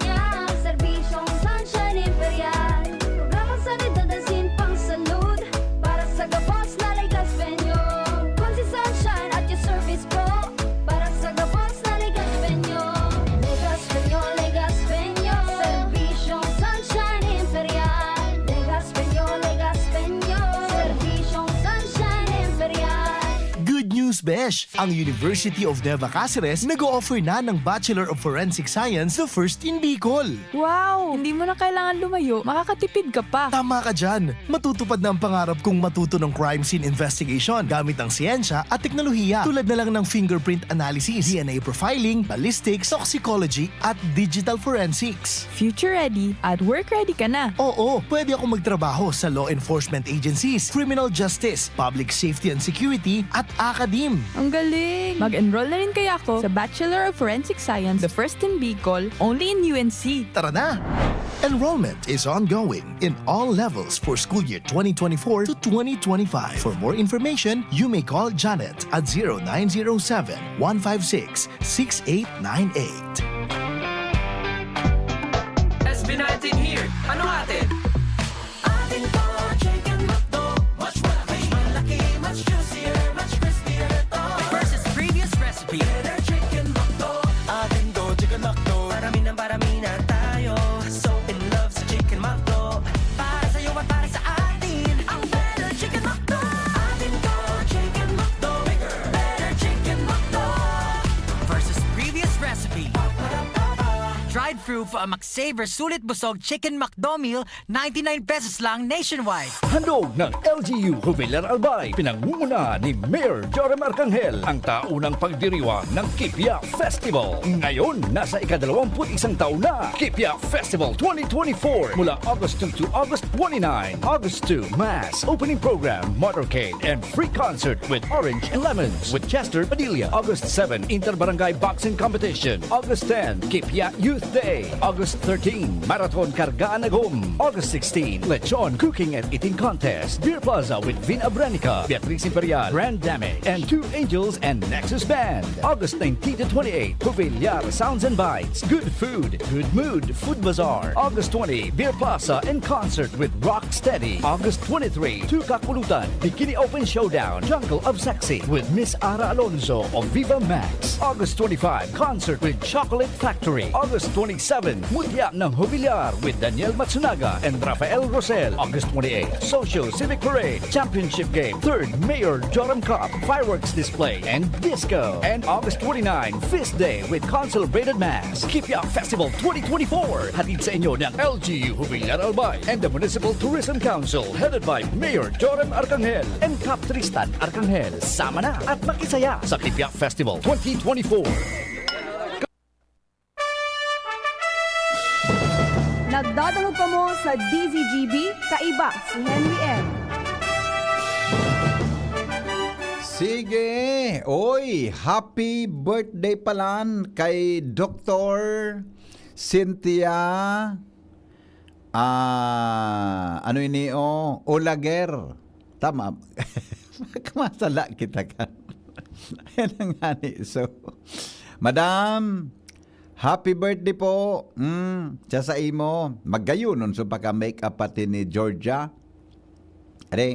Besh, ang University of Nueva Cáceres nag-o-offer na ng Bachelor of Forensic Science na first in Bicol. Wow! Hindi mo na kailangan lumayo, makakatipid ka pa. Tama ka dyan! Matutupad na ang pangarap kong matuto ng crime scene investigation gamit ang siyensya at teknolohiya, tulad na lang ng fingerprint analysis, D N A profiling, ballistics, toxicology, at digital forensics. Future ready at work ready ka na. Oo, pwede akong magtrabaho sa law enforcement agencies, criminal justice, public safety and security, at academe. Ang galing! Mag-enroll na rin kaya ako sa Bachelor of Forensic Science, the first in Bicol, only in U N C. Tara na! Enrollment is ongoing in all levels for school year twenty twenty-four to twenty twenty-five. For more information, you may call Janet at zero nine zero seven, one five six, six eight nine eight. S B nineteen here. Ano atin? Atin to, Chicken McDo. Mas malaki, malaki, mas juicier, mas crispier to. Versus previous recipe. Better Chicken McDo. Atin to, Chicken McDo. Parami ng parami na tayo. So in love sa Chicken McDo. Para sa'yo at para sa atin. Ang Better Chicken McDo. Atin to, Chicken McDo. Better Chicken McDo. Versus previous recipe. Drive-thru for a McSaver Sulit Busog Chicken McDo Meal, ninety-nine pesos lang nationwide. Handog ng L G U Jubilar Albay, pinangunguna ni Mayor Joram Arcangel, ang taunang pagdiriwang ng Kipia Festival. Ngayon, nasa ikadalawamput isang taon na, Kipia Festival twenty twenty-four, mula August two to August twenty-nine. August two, Mass, opening program, motorcade, and free concert with Orange and Lemons with Chester Padilla. August seven, Inter-Barangay Boxing Competition. August ten, Kipia Youth Day. August thirteen, Marathon Kargaan Agom. August sixteen, Lechon Cooking and Eating Contest. Beer Plaza with Vin Abranica, Beatriz Imperial, Brand Dame, and Two Angels and Nexus Band. August nineteen to twenty-eight, Jubilar Sounds and Bites. Good food, good mood, Food Bazaar. August twenty, Beer Plaza in concert with Rocksteady. August twenty-three, Two Kakulutan, Bikini Open Showdown, Jungle of Sexy with Miss Ara Alonso on Viva Max. August twenty-five, concert with Chocolate Factory. August twenty-seven, Mutya ng Jubilar with Daniel Matsunaga and Rafael Rosel. August twenty-eight, Socio Civic Parade, Championship Game, third Mayor Joram Cup, fireworks display, and disco. And August twenty-nine, Feast Day with Consolidated Mass. Kipia Festival twenty twenty-four, hatid sa inyo ng L G U Jubilar Albay and the Municipal Tourism Council, headed by Mayor Joram Arcangel and Cap Tristan Arcangel. Sama na at makisaya sa Kipia Festival twenty twenty-four. Nagdadangog kamo sa D Z G B, kaiba si Henry M. Sige. Oy, happy birthday palan kay Doktor Cynthia, ah, ano ini, oh, Olaguer. Tama. Masala kita kan. Ayan ang ngani. So, Madam, happy birthday po. Mm, siya sa imo. Magayonon so pagka-makeup pati ni Georgia. Are,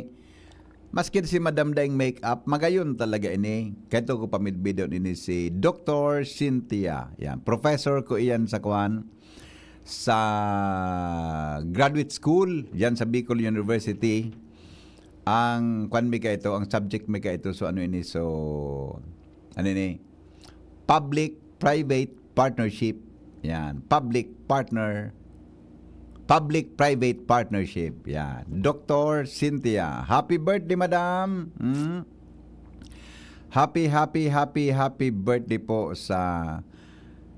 maskin si Madam daing makeup, magayon talaga ini. Kaya ko pamidbidon ini si Doktor Cynthia. Yan, professor ko iyan sa kwan, sa graduate school, yan sa Bicol University. Ang kwan mi ka ito, ang subject mi ka ito, so ano ini, so, ano ini? Public-private partnership. Yan, public partner, public-private partnership. Yan. Doktor Cynthia, happy birthday, madam. Hmm? Happy, happy, happy, happy birthday po sa,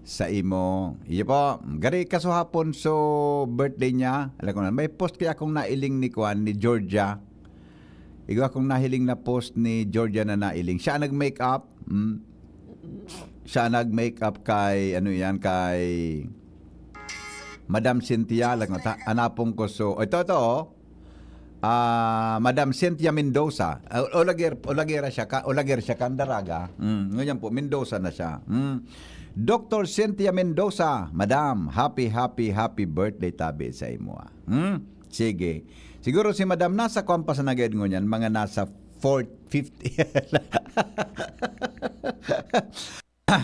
sa imo. Iyo po, gari kasuhapon so birthday niya. Alam ko na, may post kaya akong nailing ni Kwan, ni Georgia. Igwa akong nahiling na post ni Georgia na nailing. Siya ang nag-makeup. Hmm? Siya ang nag-makeup kay, ano yan, kay Madam Cynthia. Alam ko, ta-, anapon ko so, ito, ito, oh. Ah, Madam Cynthia Mendoza. Ah, Olaguer, Olaguera siya ka, Olaguer siya kan Daraga. Mm, ngunyan po, Mendoza na siya. Mm. Doktor Cynthia Mendoza, Madam, happy, happy, happy birthday tabi sa imo, ah. Hmm? Sige. Siguro si Madam nasa kwan pa sa nagad ngunyan, mga nasa fourth, fifty.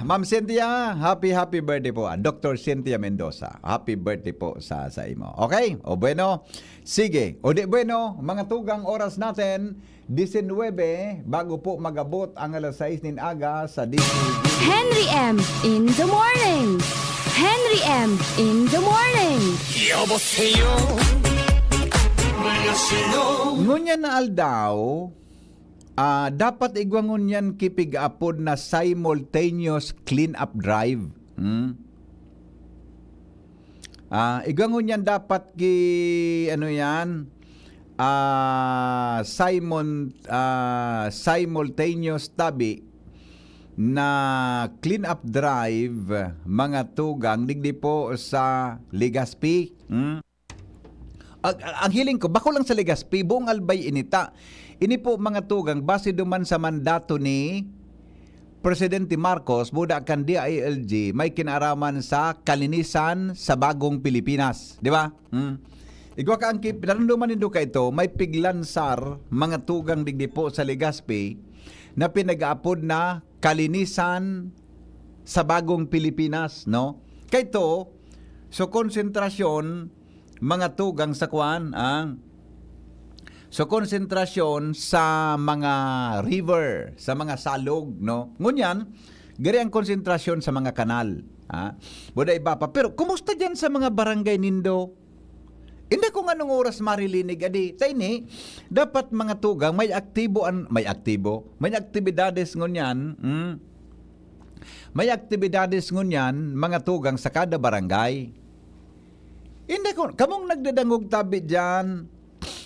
Ma'am Cynthia, happy, happy birthday po. Ah, Doctor Cynthia Mendoza, happy birthday po sa, sa imo. Okay? O bueno, sige. O di bueno, mga tugang, oras natin, disinwebe, bago po magabot ang alas sais nin aga sa D C. Henry M in the morning. Henry M in the morning. 여보세요. 안녕하세요. Ngunyan na aldaw, ah, dapat igwa ngunyan ki pig-aapod na simultaneous clean-up drive. Hmm? Ah, igwa ngunyan dapat ki, ano yan, ah, simon-, ah, simultaneous tabi na clean-up drive, mga tugang, digdi po sa Legazpi. Hmm? Ag-, ang hiling ko, bako lang sa Legazpi, buong Albay ini ta. Ini po, mga tugang, base duman sa mandato ni Presidente Marcos, buda kan D I L G, may kinaaraman sa kalinisan sa bagong Pilipinas. Di ba? Hmm. Igwa ka ang kip-, naramdaman nindo ka ito, may piglansar, mga tugang digdi po sa Legazpi, na pinag-aapod na kalinisan sa bagong Pilipinas, no? Kaito, so konsentrasyon, mga tugang sa kwan, ang so konsentrasyon sa mga river, sa mga salog, no? Ngunyan, gari ang konsentrasyon sa mga kanal, ha? Buda iba pa. Pero kumusta dyan sa mga barangay nindo? Hindi kung anong oras marilinig, adi. Sa ini, dapat mga tugang, may aktibo, an, may aktibo, may aktibidades ngunyan, hmm? May aktibidades ngunyan, mga tugang sa kada barangay. Hindi ko, kamong nagdadangog tabi diyan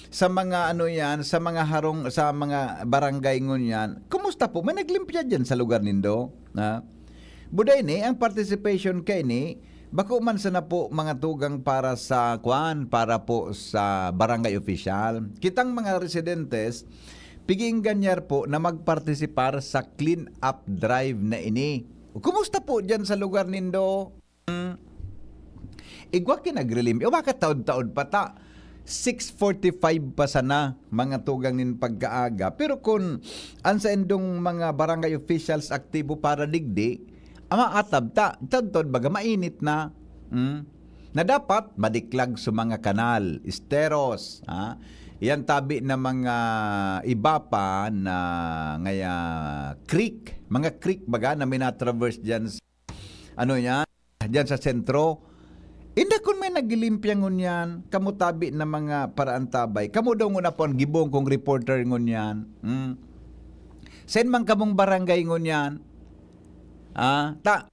sa mga ano yan, sa mga harong, sa mga barangay ngunyan. Kumusta po? May naglimpya diyan sa lugar nindo? Ha? Buday ni, ang participation kay ni, bako man sana po mga tugang para sa kwan, para po sa barangay official. Kitang mga residentes, piging ganyar po na magpartisipar sa clean up drive na ini. Kumusta po diyan sa lugar nindo? Hmm. Igwa ki nagrelimpyo, baka taod-taod pa ta. Six forty-five pa sana, mga tugang nin pagkaaga. Pero kun an saindong mga barangay officials aktibo para digdi, ama atab ta, taod-taod baga mainit na. Hmm? Na dapat madiklag sa mga kanal, esteros, ha? Yan tabi na mga iba pa na ngaya creek, mga creek baga na minatraverse diyan sa, ano yan, diyan sa sentro. Inda kun may naglilimpya ngunyan, kamo tabi na mga paraantabay. Kamo daw nguna po ang gibong kong reporter ngunyan. Hmm. Sen man kamong barangay ngunyan. Ah, ta,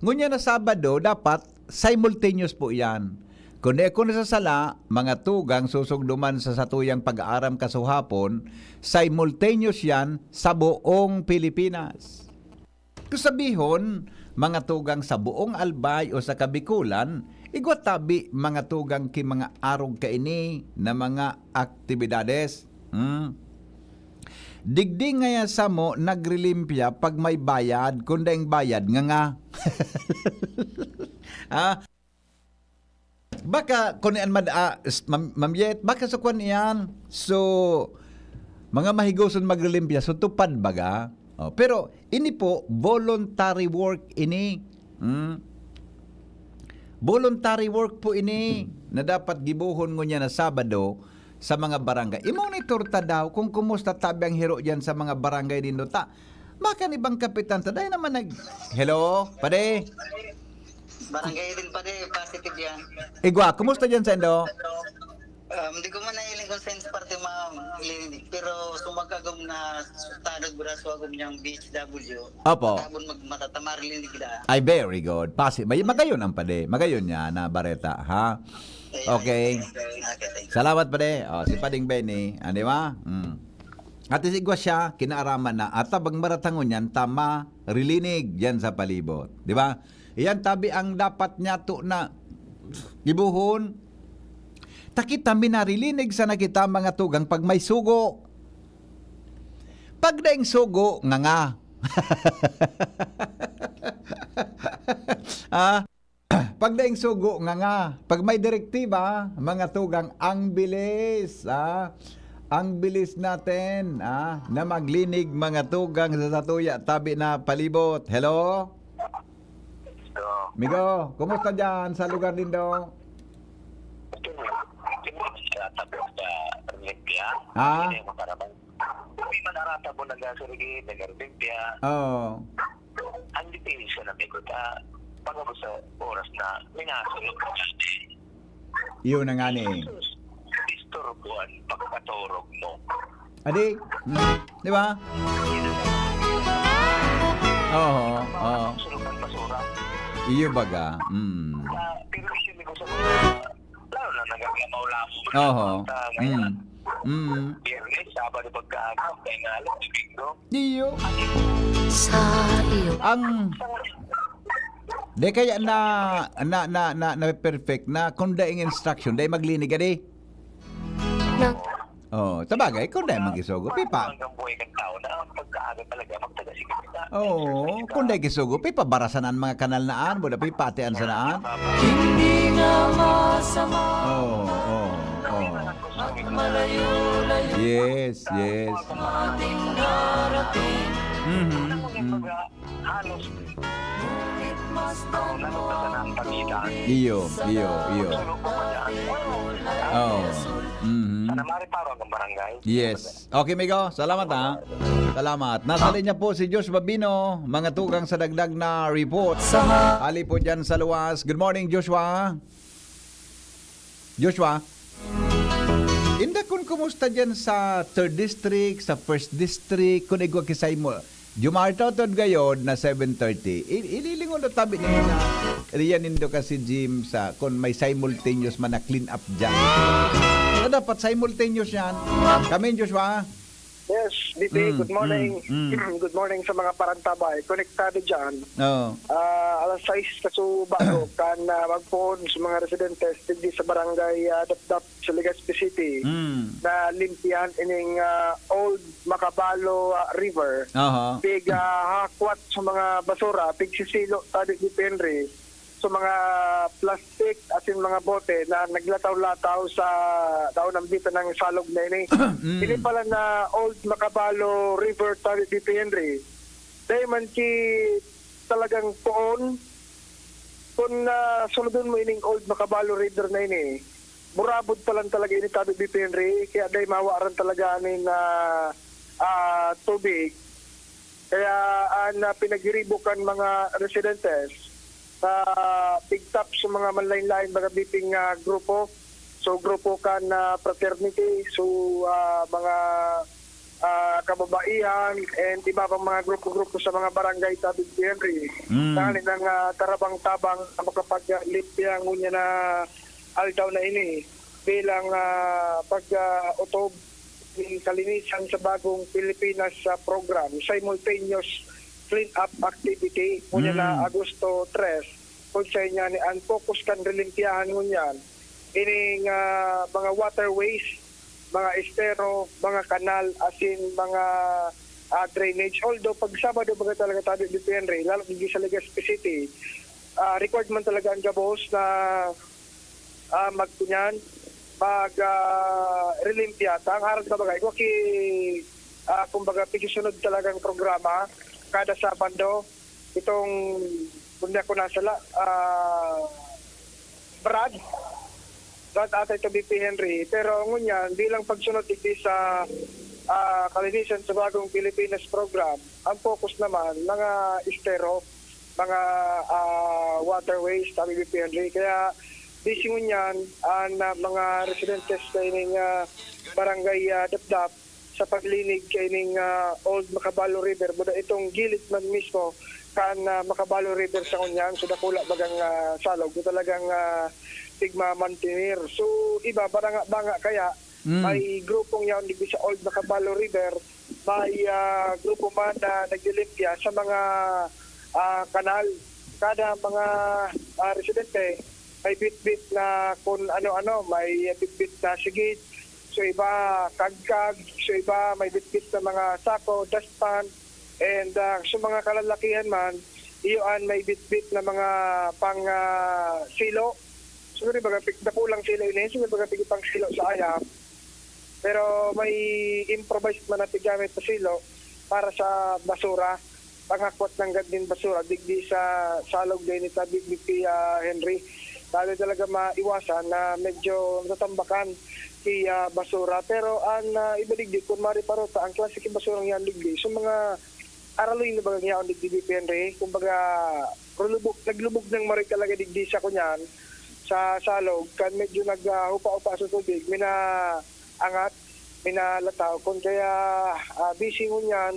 ngunyan na Sabado, dapat simultaneous po yan. Kung di ako nasasala, mga tugang susugduman sa satuyang pag-aaram kasuhapon, simultaneous yan sa buong Pilipinas. Kung sabihon, mga tugang sa buong Albay o sa Kabikulan, igwa tabi mga tugang ki mga arog kaini na mga aktibidades. Hmm. Digdi ngaya samo nagrilimpya pag may bayad, kun daing bayad, nganga. Ah, baka, kun iyan mad-, ah, s-, mam-, mamyet, baka sa kwan iyan. So, mga mahigoson magrilimpya, so tupad baga. Oh, pero ini po, voluntary work ini. Hmm? Voluntary work po ini na dapat gibohon ngunyan na Sabado sa mga barangay. I-monitor ta daw kung kumusta tabi ang hiro diyan sa mga barangay nindo ta. Baka an ibang kapitan ta, dai naman nag-, hello, pade? Barangay din, pade, positive yan. Igwa, kumusta diyan saindo? Um, di ko man nahiling kung saan sa parte ma-, maglinig, pero sumagagom na sustado braso agom niyang B H W. Opo. Tabon mag-, matatama rin kita. Ay, very good. Pasi-, may, magayon ang pade. Magayon niya na bareta, ha? Ayun. Okay. Okay, thank you. Salamat, pade. Oh, si Pading Benny, ah, di ba? Mm. At isigwa siya, kinaaraman na, at tabang maratangon niyan, tama, rilinig diyan sa palibot. Di ba? Iyan tabi ang dapat niya to na gibuhon. Takita mi narilinig sana kita, mga tugang, pag may sugo. Pag daing sugo, nganga. Ah, pag daing sugo, nganga. Pag may direktiba, mga tugang, ang bilis, ah. Ang bilis natin, ah, na maglinig, mga tugang, sa satuya tabi na palibot. Hello? Migo, kumusta dyan sa lugar nindo? Ito na, ito na, sa tabok sa Olympia. Ah? Hindi mo para bang, hindi man arata mo nag-surigid, nag-Olympia. Oo. Ang details sa lamig ko, ta, pag sa oras na, minasulog ko dati. Yun na nga ni. Disturbuan, pagkaturog mo. Adi? Mm. Di ba? Oo, oo. Sulog ng basura. Iyo baga. Mm. Ah, pero usually ko sa mga, lalo na nagagamaw-lamaw mo. Oho. Sa ngayon, Mm. Mm. Biyernes, Sabado, pagkaaga, kaya nga alam, Domingo. Iyo. Sa iyo. Ang di kaya na na na na, na perfect na kung daing instruction, dai maglinig adi. Nang Oh, sabagay, kung dai magisugo, pipa. Hanggang buhay kang tao na ang pagkaaga talaga, magtaga-sige ka. Oo, kung dai gisugo, pipa barasan ang mga kanal na an, wala pipa atian sa naan. Hindi nga masama Oh, oh, oh. At malayo-layo Yes, yes. Ang ating narating Mhm. Mm. Kumbaga, halos Ngunit mas ang nanonood na sa nang pagitan. Iyo, iyo, iyo. Sulog ko pa dyan. Oh. Mhm. Sana mareparo ang barangay. Yes. Okay, Migo. Salamat, ha. Salamat. Nasa linya po si Josh Babino, mga tugang sa dagdag na report. Ali po dyan sa luwas. Good morning, Joshua. Joshua. Inda, kun kumusta dyan sa third district, sa first district, kun igwa kisay mo, Jumarto tod gayod na seven thirty. I- ililingon na tabi ninyo na riyan nindo kasi, Jim, sa kun may simultaneous man na clean up dyan. Na dapat simultaneous yan. Kami, Joshua. Yes, D P, Mm, good morning. mm, mm. Good morning sa mga parantabay. Konektado dyan. Oh. Ah, alas sais kaso bago kan ah, magpoon sa mga residentes digdi sa barangay ah, Dapdap sa Legazpi City Mm. na limpihan ining ah, Old Macabalo ah, River. Aha. Pig ah, hakwat sa mga basura, pigsisilo tadi ni Henry sa mga plastic asin mga bote na naglataw-lataw sa daon ng bita ng salog na ini. Mm. Ini pala na Old Macabalo River tadi ni Henry. Dahil man ki talagang poon, kung ah, sunodon mo ining Old Macabalo River na ini, burabod pa lang talaga ini tabi ni Henry, kaya dahil mawaran talaga aning ah, ah, tubig. Kaya an ah, pinagiribo kan mga residentes sa pigtap sa mga manlain-lain mga biping ah, grupo. So grupo kan ah, fraternity, so ah, mga ah, kababaihan, and iba pang mga grupo-grupo sa mga barangay sa Henry. Mm. Tanganing ah, tarabang-tabang na makapag-limpya ngunyan na aldaw na ini bilang ah, pag-utob ng kalinisan sa bagong Pilipinas sa program, simultaneous clean-up activity, ngunyan na Mm. Agosto tres, kung sa inya ni ang focus kan relimpyahan ngunyan, ining ah, mga waterways, mga estero, mga kanal, asin mga ah, drainage. Although pag Sabado, baga talaga tabi depende, lalo digdi sa Legazpi City, ah, required man talaga ang gabos na ah, magkunyan, mag ah, relimpya. Ta ang aral sa bagay, waki, ah, kumbaga, pigisunod talagang programa kada Sabado. Itong, kung di ako nasala, ah, Brad, Brad ata ito B P Henry. Pero ngunyan, bilang pagsunod digdi sa ah, kalinisan sa bagong Pilipinas program, ang focus naman, mga estero, mga ah, waterways, sabi ni P N J. Kaya busy ngunyan ang ah, mga residentes sa ining ah, barangay ah, Dapdap sa paglinig kaining ah, Old Macabalo River. Buda itong gilid man mismo kan ah, Macabalo River sa ngunyan. So dakula bagang ah, salog na talagang ah, tigmamantener. So iba, baranga-banga kaya Mm. may grupong yaon digdi sa Old Macabalo River, may ah, grupo man na naglilimpya sa mga ah, kanal. Kada mga ah, residente may bitbit na kung ano-ano, may bitbit na sigid, so iba kagkag, so iba may bitbit na mga sako, dustpan, and ah, sa mga kalalakihan man, iyoan may bitbit na mga pang ah, silo. Siguro baga pig dakulang silo ini, siguro baga pig pang silo sa ayam. Pero may improvised man na piggamit sa silo para sa basura. pangakwat nanggad nin basura digdi sa salog din ni Tabi Bipi, ah, Henry. Dali talaga maiwasan na medyo natatambakan si, ah, basura. Pero ang, ah, iba digdi, kun maari pa rota, ang klase ki basurang yan digdi, so mga araloy na bagang yaon digdi, Bipi Henry. Kumbaga, rulubog, naglubog ng maroy talaga digdi sa kunyan, sa salog, kan medyo nag, ah, upa-upa sa tubig, may naangat, may nalataw. Kun kaya, ah, busy ngunyan,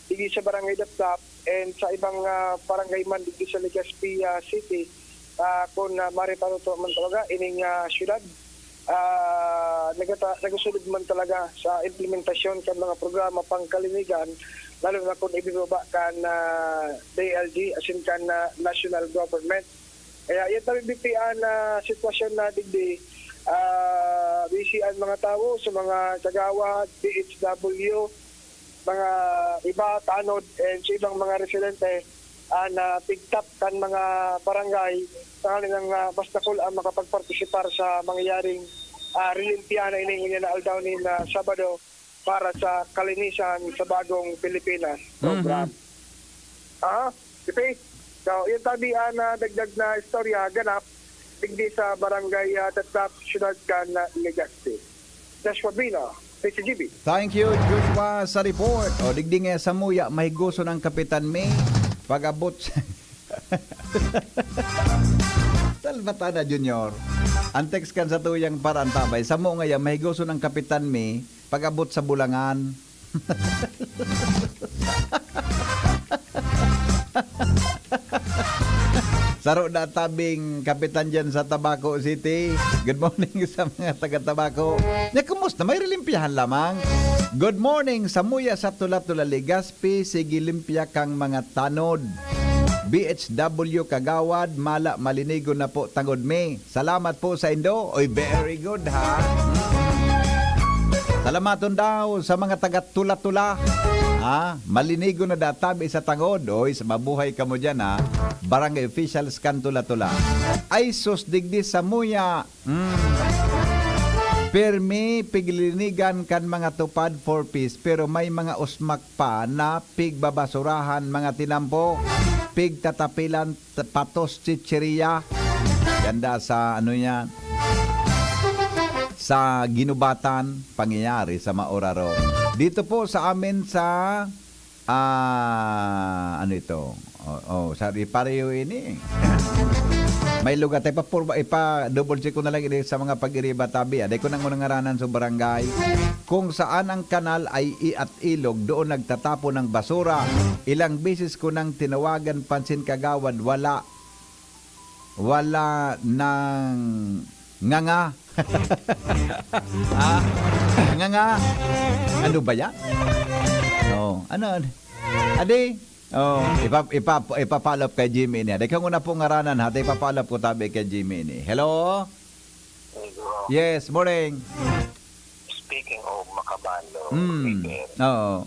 digdi sa Barangay Dapdap, and sa ibang, ah, barangay man digdi sa Legazpi, ah, City, ah, kun, ah, maari pa rota man talaga, ining, ah, syudad, ah, nagata-, nagasulod man talaga sa implementasyon kan mga programa pangkalinigan, lalo na kun ibibaba kan, ah, D L G, asin kan, ah, national government. Kaya yan tabi bipian na sitwasyon na digdi, ah, busy ang mga tawo sa mga kagawad, D H W, mga iba, tanod, and sa ibang mga residente, ah, na tigtap kan mga barangay, tanganing ang, ah, mas dakul ang makapagpartisipar sa mangyayaring, ah, relimpya na ini ngunyan na aldaw nin, ah, Sabado para sa kalinisan sa bagong Pilipinas program. Mhm. Ah, Pipi? So, yan tabi ang, ah, dagdag na istorya ganap digdi sa Barangay, ah, Tatlap, Siyudad kan, ah, Legazpi. Joshua Bino, P C G B. Thank you, Joshua, sa report. O, digdi nga samuya, mahigoson ang kapitan mi. Pag-abot sa Salvatana Junior. Ang text kan sa tuyang paraan, tabay, samo nga yan, mahigoson ang kapitan mi, pag-abot sa Bulangan. Saro na tabing kapitan dyan sa Tabaco City. Good morning sa mga taga Tabaco. Nya, kumusta? May relimpyahan lamang. Good morning, samuya sa Tula-Tula, Legazpi. Sige, limpya kang mga tanod. B H W Kagawad, mala, malinigo na po tangod mi. Salamat po sa indo. Oy, very good, ha? Salamaton daw sa mga taga Tula-Tula. Ha? Malinigo na databi sa tangod. Oy, sa mabuhay kamo dyan, ha? Barangay officials kan Tula-Tula. Ay, sus, digdi samuya. Hmm. Pirmi piglinigan kan mga tupad for peace, pero may mga usmak pa na pigbabasurahan, mga tinampo, pigtatapilan, t-, patos, chichiriya. Ganda sa, ano yan, sa ginubatan, pangyayari sa maoraro. Dito po sa amin sa, ah, ano ito? Oh, oh, sa pareho ini. May lugar tayo, ipa-, ipa-double check ko na lang ini sa mga pag-iriba tabi. Aday ko nang unang ngaranan sa barangay. Kung saan ang kanal ay i-, at ilog, doon nagtatapon ng basura. Ilang beses ko nang tinawagan, pansin kagawad, wala. Wala nang nganga. Ah, nganga. Ano ba yan? Oh, ano? Adi? Oh, ipa-, ipa-, ipa-follow up kay Jimmy ini. Adi ka muna po ngaranan, ha? Ipa-follow up ko tabi kay Jimmy ini. Hello? Hello. Yes, morning. Speaking of Makabalo, Mm. River, Oo.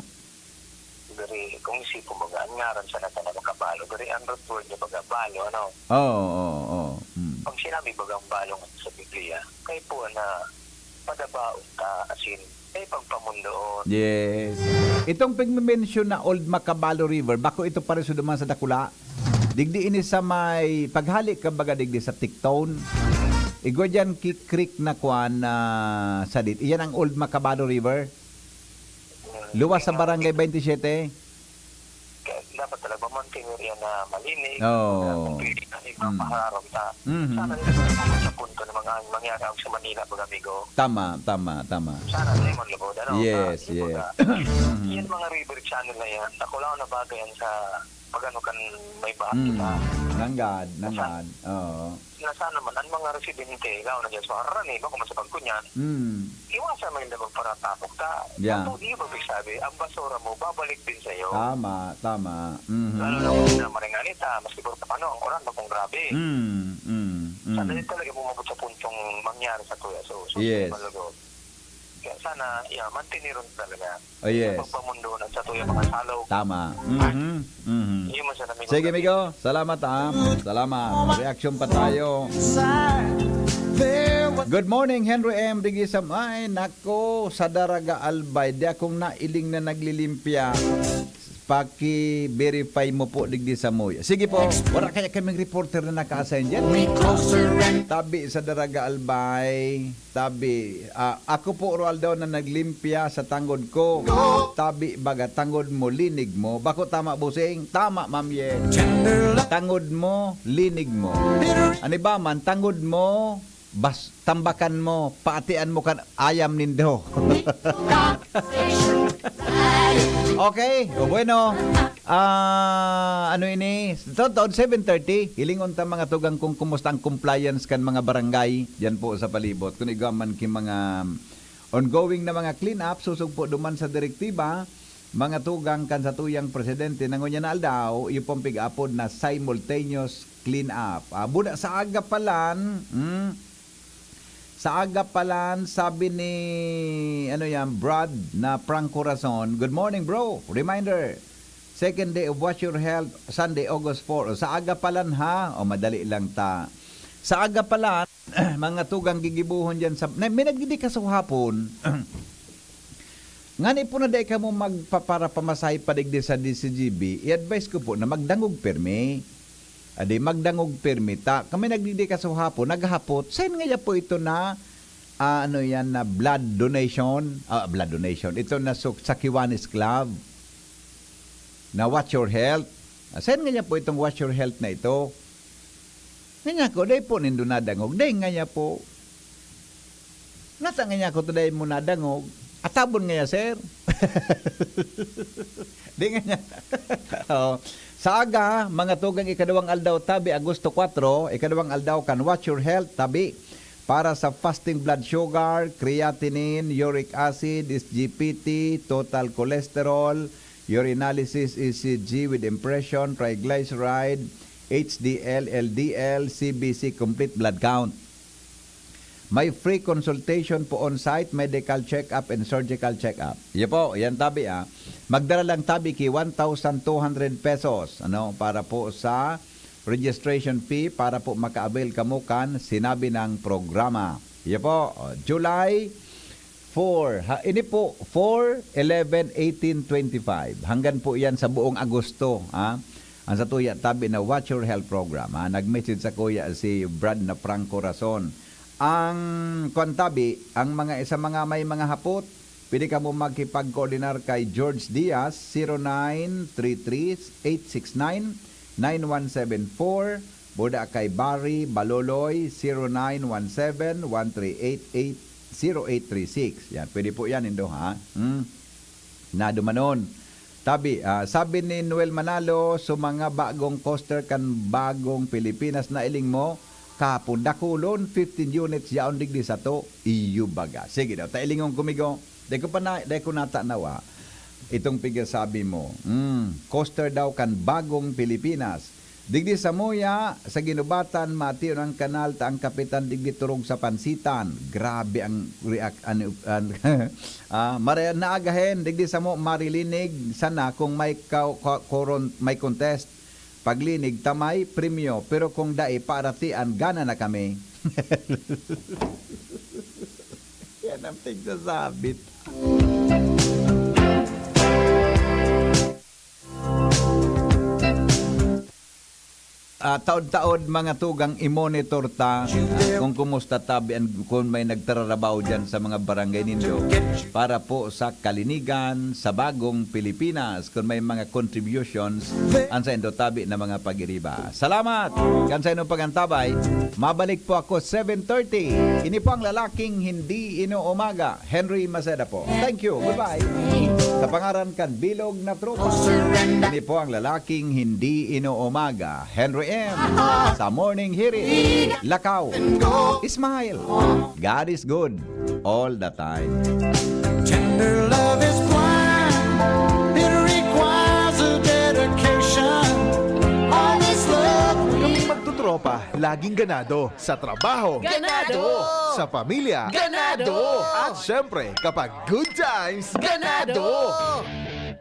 Diri, kung isipon mo nga, an ngaran sana ta na Makabalo, diri ang root word niya baga balo, ano? Oo, oo, oo. Mm. Pag sinabi bagang balo nga sa Biblia, kaipuhan na padabaon ta, as in, kay pagpamundoon. Yes. Itong pigme-mention na Old Makabalo River, bako ito pareso duman sa dakula. Digdi ini sa may paghali ka baga digdi sa Ticton. Igwa diyan ki creek na kwan na sadit. Iyan ang Old Makabalo River. Luwas sa Barangay twenty-seven. Kaya dapat talaga mamantener yan na malinis. Oo. Kung pwede na, Mm. ipapaharap na. Mhm. Sana rin naman sa punto ng mga mangyari sa Manila, mga amigo. Tama, tama, tama. Sana rin, mga lugod, ano, Yes, na, yes. kumbaga, Mhm. yan mga river channel na yan, sa kulang na bagay yan sa pag-ano kan may baha Mm. kita. Nanggad, Sa nanggad. Oo. na sana man, ang mga residente, lalo na dyan sa Harani, bako man sa Pagkunyan, Mm. iwasan man nila magparatapok ta. Yeah. Ang di ibig sabi, ang basura mo, babalik din sa'yo. Tama, tama. Mhm. Lalo na kung na maringanita, maski por paano, ang uran, bakong grabe. Mm, mm, mm. Sana din talaga umabot sa puntong mangyari sa Tuya. So, so, Yes. Malago. Kaya sana, yeah, mantineron talaga. Oh, yes. Pagpamundonan sa tuyang mga salog. Tama. Mhm. Mhm. Iyo man sa nami Sige, amigo. Salamat, ah. Salamat. Reaction pa tayo. Good morning, Henry M. Digdi sa, ay, nako, sa Daraga Albay. Di akong nailing na naglilimpya. Paki-verify mo po digdi sa Moya. Sige po, wala kaya kaming reporter na naka-assign dyan? We closer and Tabi sa Daraga Albay, tabi, ah, ako po, Roaldo, na naglimpya sa tangod ko. Tabi baga, tangod mo, linig mo. Bako tama, Busing? Tama, Ma'am Yen. Tender love. Tangod mo, linig mo. Bitter. Ano ba man, tangod mo, bas, tambakan mo, paatian mo kan ayam nindo. Okay, o bueno. Ah, ano ini? Taon-taon, seven thirty. Hilingon ta, mga tugang, kung kumusta ang compliance kan mga barangay diyan po sa palibot. Kung igwa man ki mga ongoing na mga clean up, susog po duman sa direktiba, mga tugang, kan satuyang presidente na ngunyan na aldaw, iyo pong pig-apod na simultaneous clean up. Ah, buda sa aga pa lan, hmm, sa aga pa lan, sabi ni, ano yan, Brad na Franco Rason, "Good morning, bro. Reminder, second day of Watch Your Health, Sunday, August four." O, sa aga pa lan, ha? O, madali lang ta. Sa aga pa lan, mga tugang gigibuhon dyan sa, na, may nagdidi kasuhapon. Ngani po na dai kamo magpaparapamasahe pa digdi sa D C G B, i-advise ko po na magdangog pirmi. Adi, magdangog pirmi ta. Kami nagdigdi kasuhapon, naghapot, "Sain ngaya po ito na, ah, ano yan, na blood donation?" Ah, blood donation. Ito na su-, sa Kiwanis Club, na Watch Your Health. Ah, sain ngaya po itong Watch Your Health na ito? Ngaya ko, dai po nindo nadangog. Dai ngaya po. Nasa ngaya ko to dai mo nadangog? Atabon ngaya, sir? Di ngaya. Oh. Sa aga, mga tugang, ikadawang aldaw, tabi, Agosto kwatro, ikadawang aldaw kan Watch Your Health, tabi, para sa fasting blood sugar, creatinine, uric acid, S G P T, total cholesterol, urinalysis, E C G with impression, triglyceride, H D L, L D L, C B C, complete blood count. May free consultation po on-site, medical check-up and surgical check-up. Iyo po, yan tabi, ah. Magdala lang tabi ki one thousand two hundred pesos, ano, para po sa registration fee, para po maka-avail kamo kan sinabi ng programa. Iyo po, oh, July four. Ha, ini po, four, eleven, eighteen, twenty-five. Hanggan po yan sa buong Agosto, ha? Ang sa tuya tabi na Watch Your Health Program, ha? Nag-message sa kuya si Brad na Franco Rason. Ang kwan tabi, ang mga, sa mga may mga hapot, pwede kamo makipag-koordinar kay George Diaz, zero nine three three eight six nine nine one seven four. Buda kay Barry Baloloy, zero nine one seven one three eight eight zero eight three six. Yan, pwede po yan, Indo, ha? Hmm. Nadumanon. Tabi, ah, sabi ni Noel Manalo, sa mga bagong coaster kan Bagong Pilipinas na iling mo, kahapon, dakulon, fifteen units yaon digdi sato, iyo baga. Sige daw, ta ilingon ko migo. Dai ko pa na, dai ko natanawa. Itong pigasabi mo. Mm, coaster daw kan Bagong Pilipinas. Digdi sa Moya, sa Ginubatan, mation ang kanal ta ang kapitan digdi turog sa pansitan. Grabe ang react, ano, an-, ah, mare-, naagahen, digdi sa mo, marilinig sana kung may ka-, ka-, koron-, may contest. Paglinig ta may premyo, pero kung dai, paaratian, gana na kami. Yan ang pigsasabit. Ah, taod-taod, mga tugang, i-monitor ta, ah, kung kumusta tabi an, kung may nagtararabaho diyan sa mga barangay ninyo para po sa kalinigan sa bagong Pilipinas. Kung may mga contributions, an saindo tabi na mga pag-iriba. Salamat kan saindong pagantabay. Mabalik po ako seven thirty. Ini po ang lalaking hindi inuumaga. Henry Maceda po. Thank you. Goodbye. Sa pangaran kan bilog na tropa, ini po ang lalaking hindi inuumaga, Henry M. Sa Morning Hirit, Lakaw, Smile. God is good all the time. Tender love is blind. It requires a dedication. All this love we Kaming magtotropa, laging ganado. Sa trabaho. Ganado! Sa pamilya. Ganado! At syempre, kapag good times. Ganado!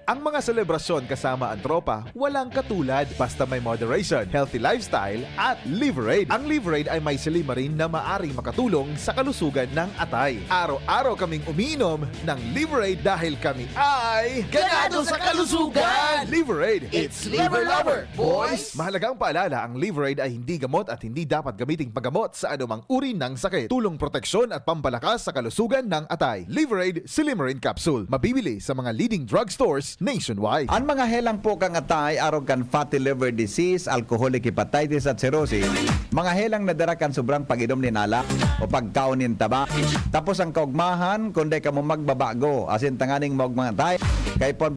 Ang mga selebrasyon kasama ang tropa, walang katulad. Basta may moderation, healthy lifestyle, at Liverade. Ang Liverade ay may silymarin na maaring makatulong sa kalusugan ng atay. Araw-araw kaming umiinom ng Liverade dahil kami ay Ganado sa kalusugan! Liverade! It's Liver Lover, boys! Mahalagang paalala, ang Liverade ay hindi gamot at hindi dapat gamiting paggamot sa anumang uri ng sakit. Tulong proteksyon at pampalakas sa kalusugan ng atay. Liverade Silymarin Capsule. Mabibili sa mga leading drugstores nationwide. An mga helang pukang atay arog kan fatty liver disease, alcoholic hepatitis at cirrhosis, mga helang nadara kan sobrang pag-inom nin alak o pagkaon nin taba. Tapos ang kaugmahan, kun dai kamo magbabago, asin tanganing maugmang atay, kaipuhan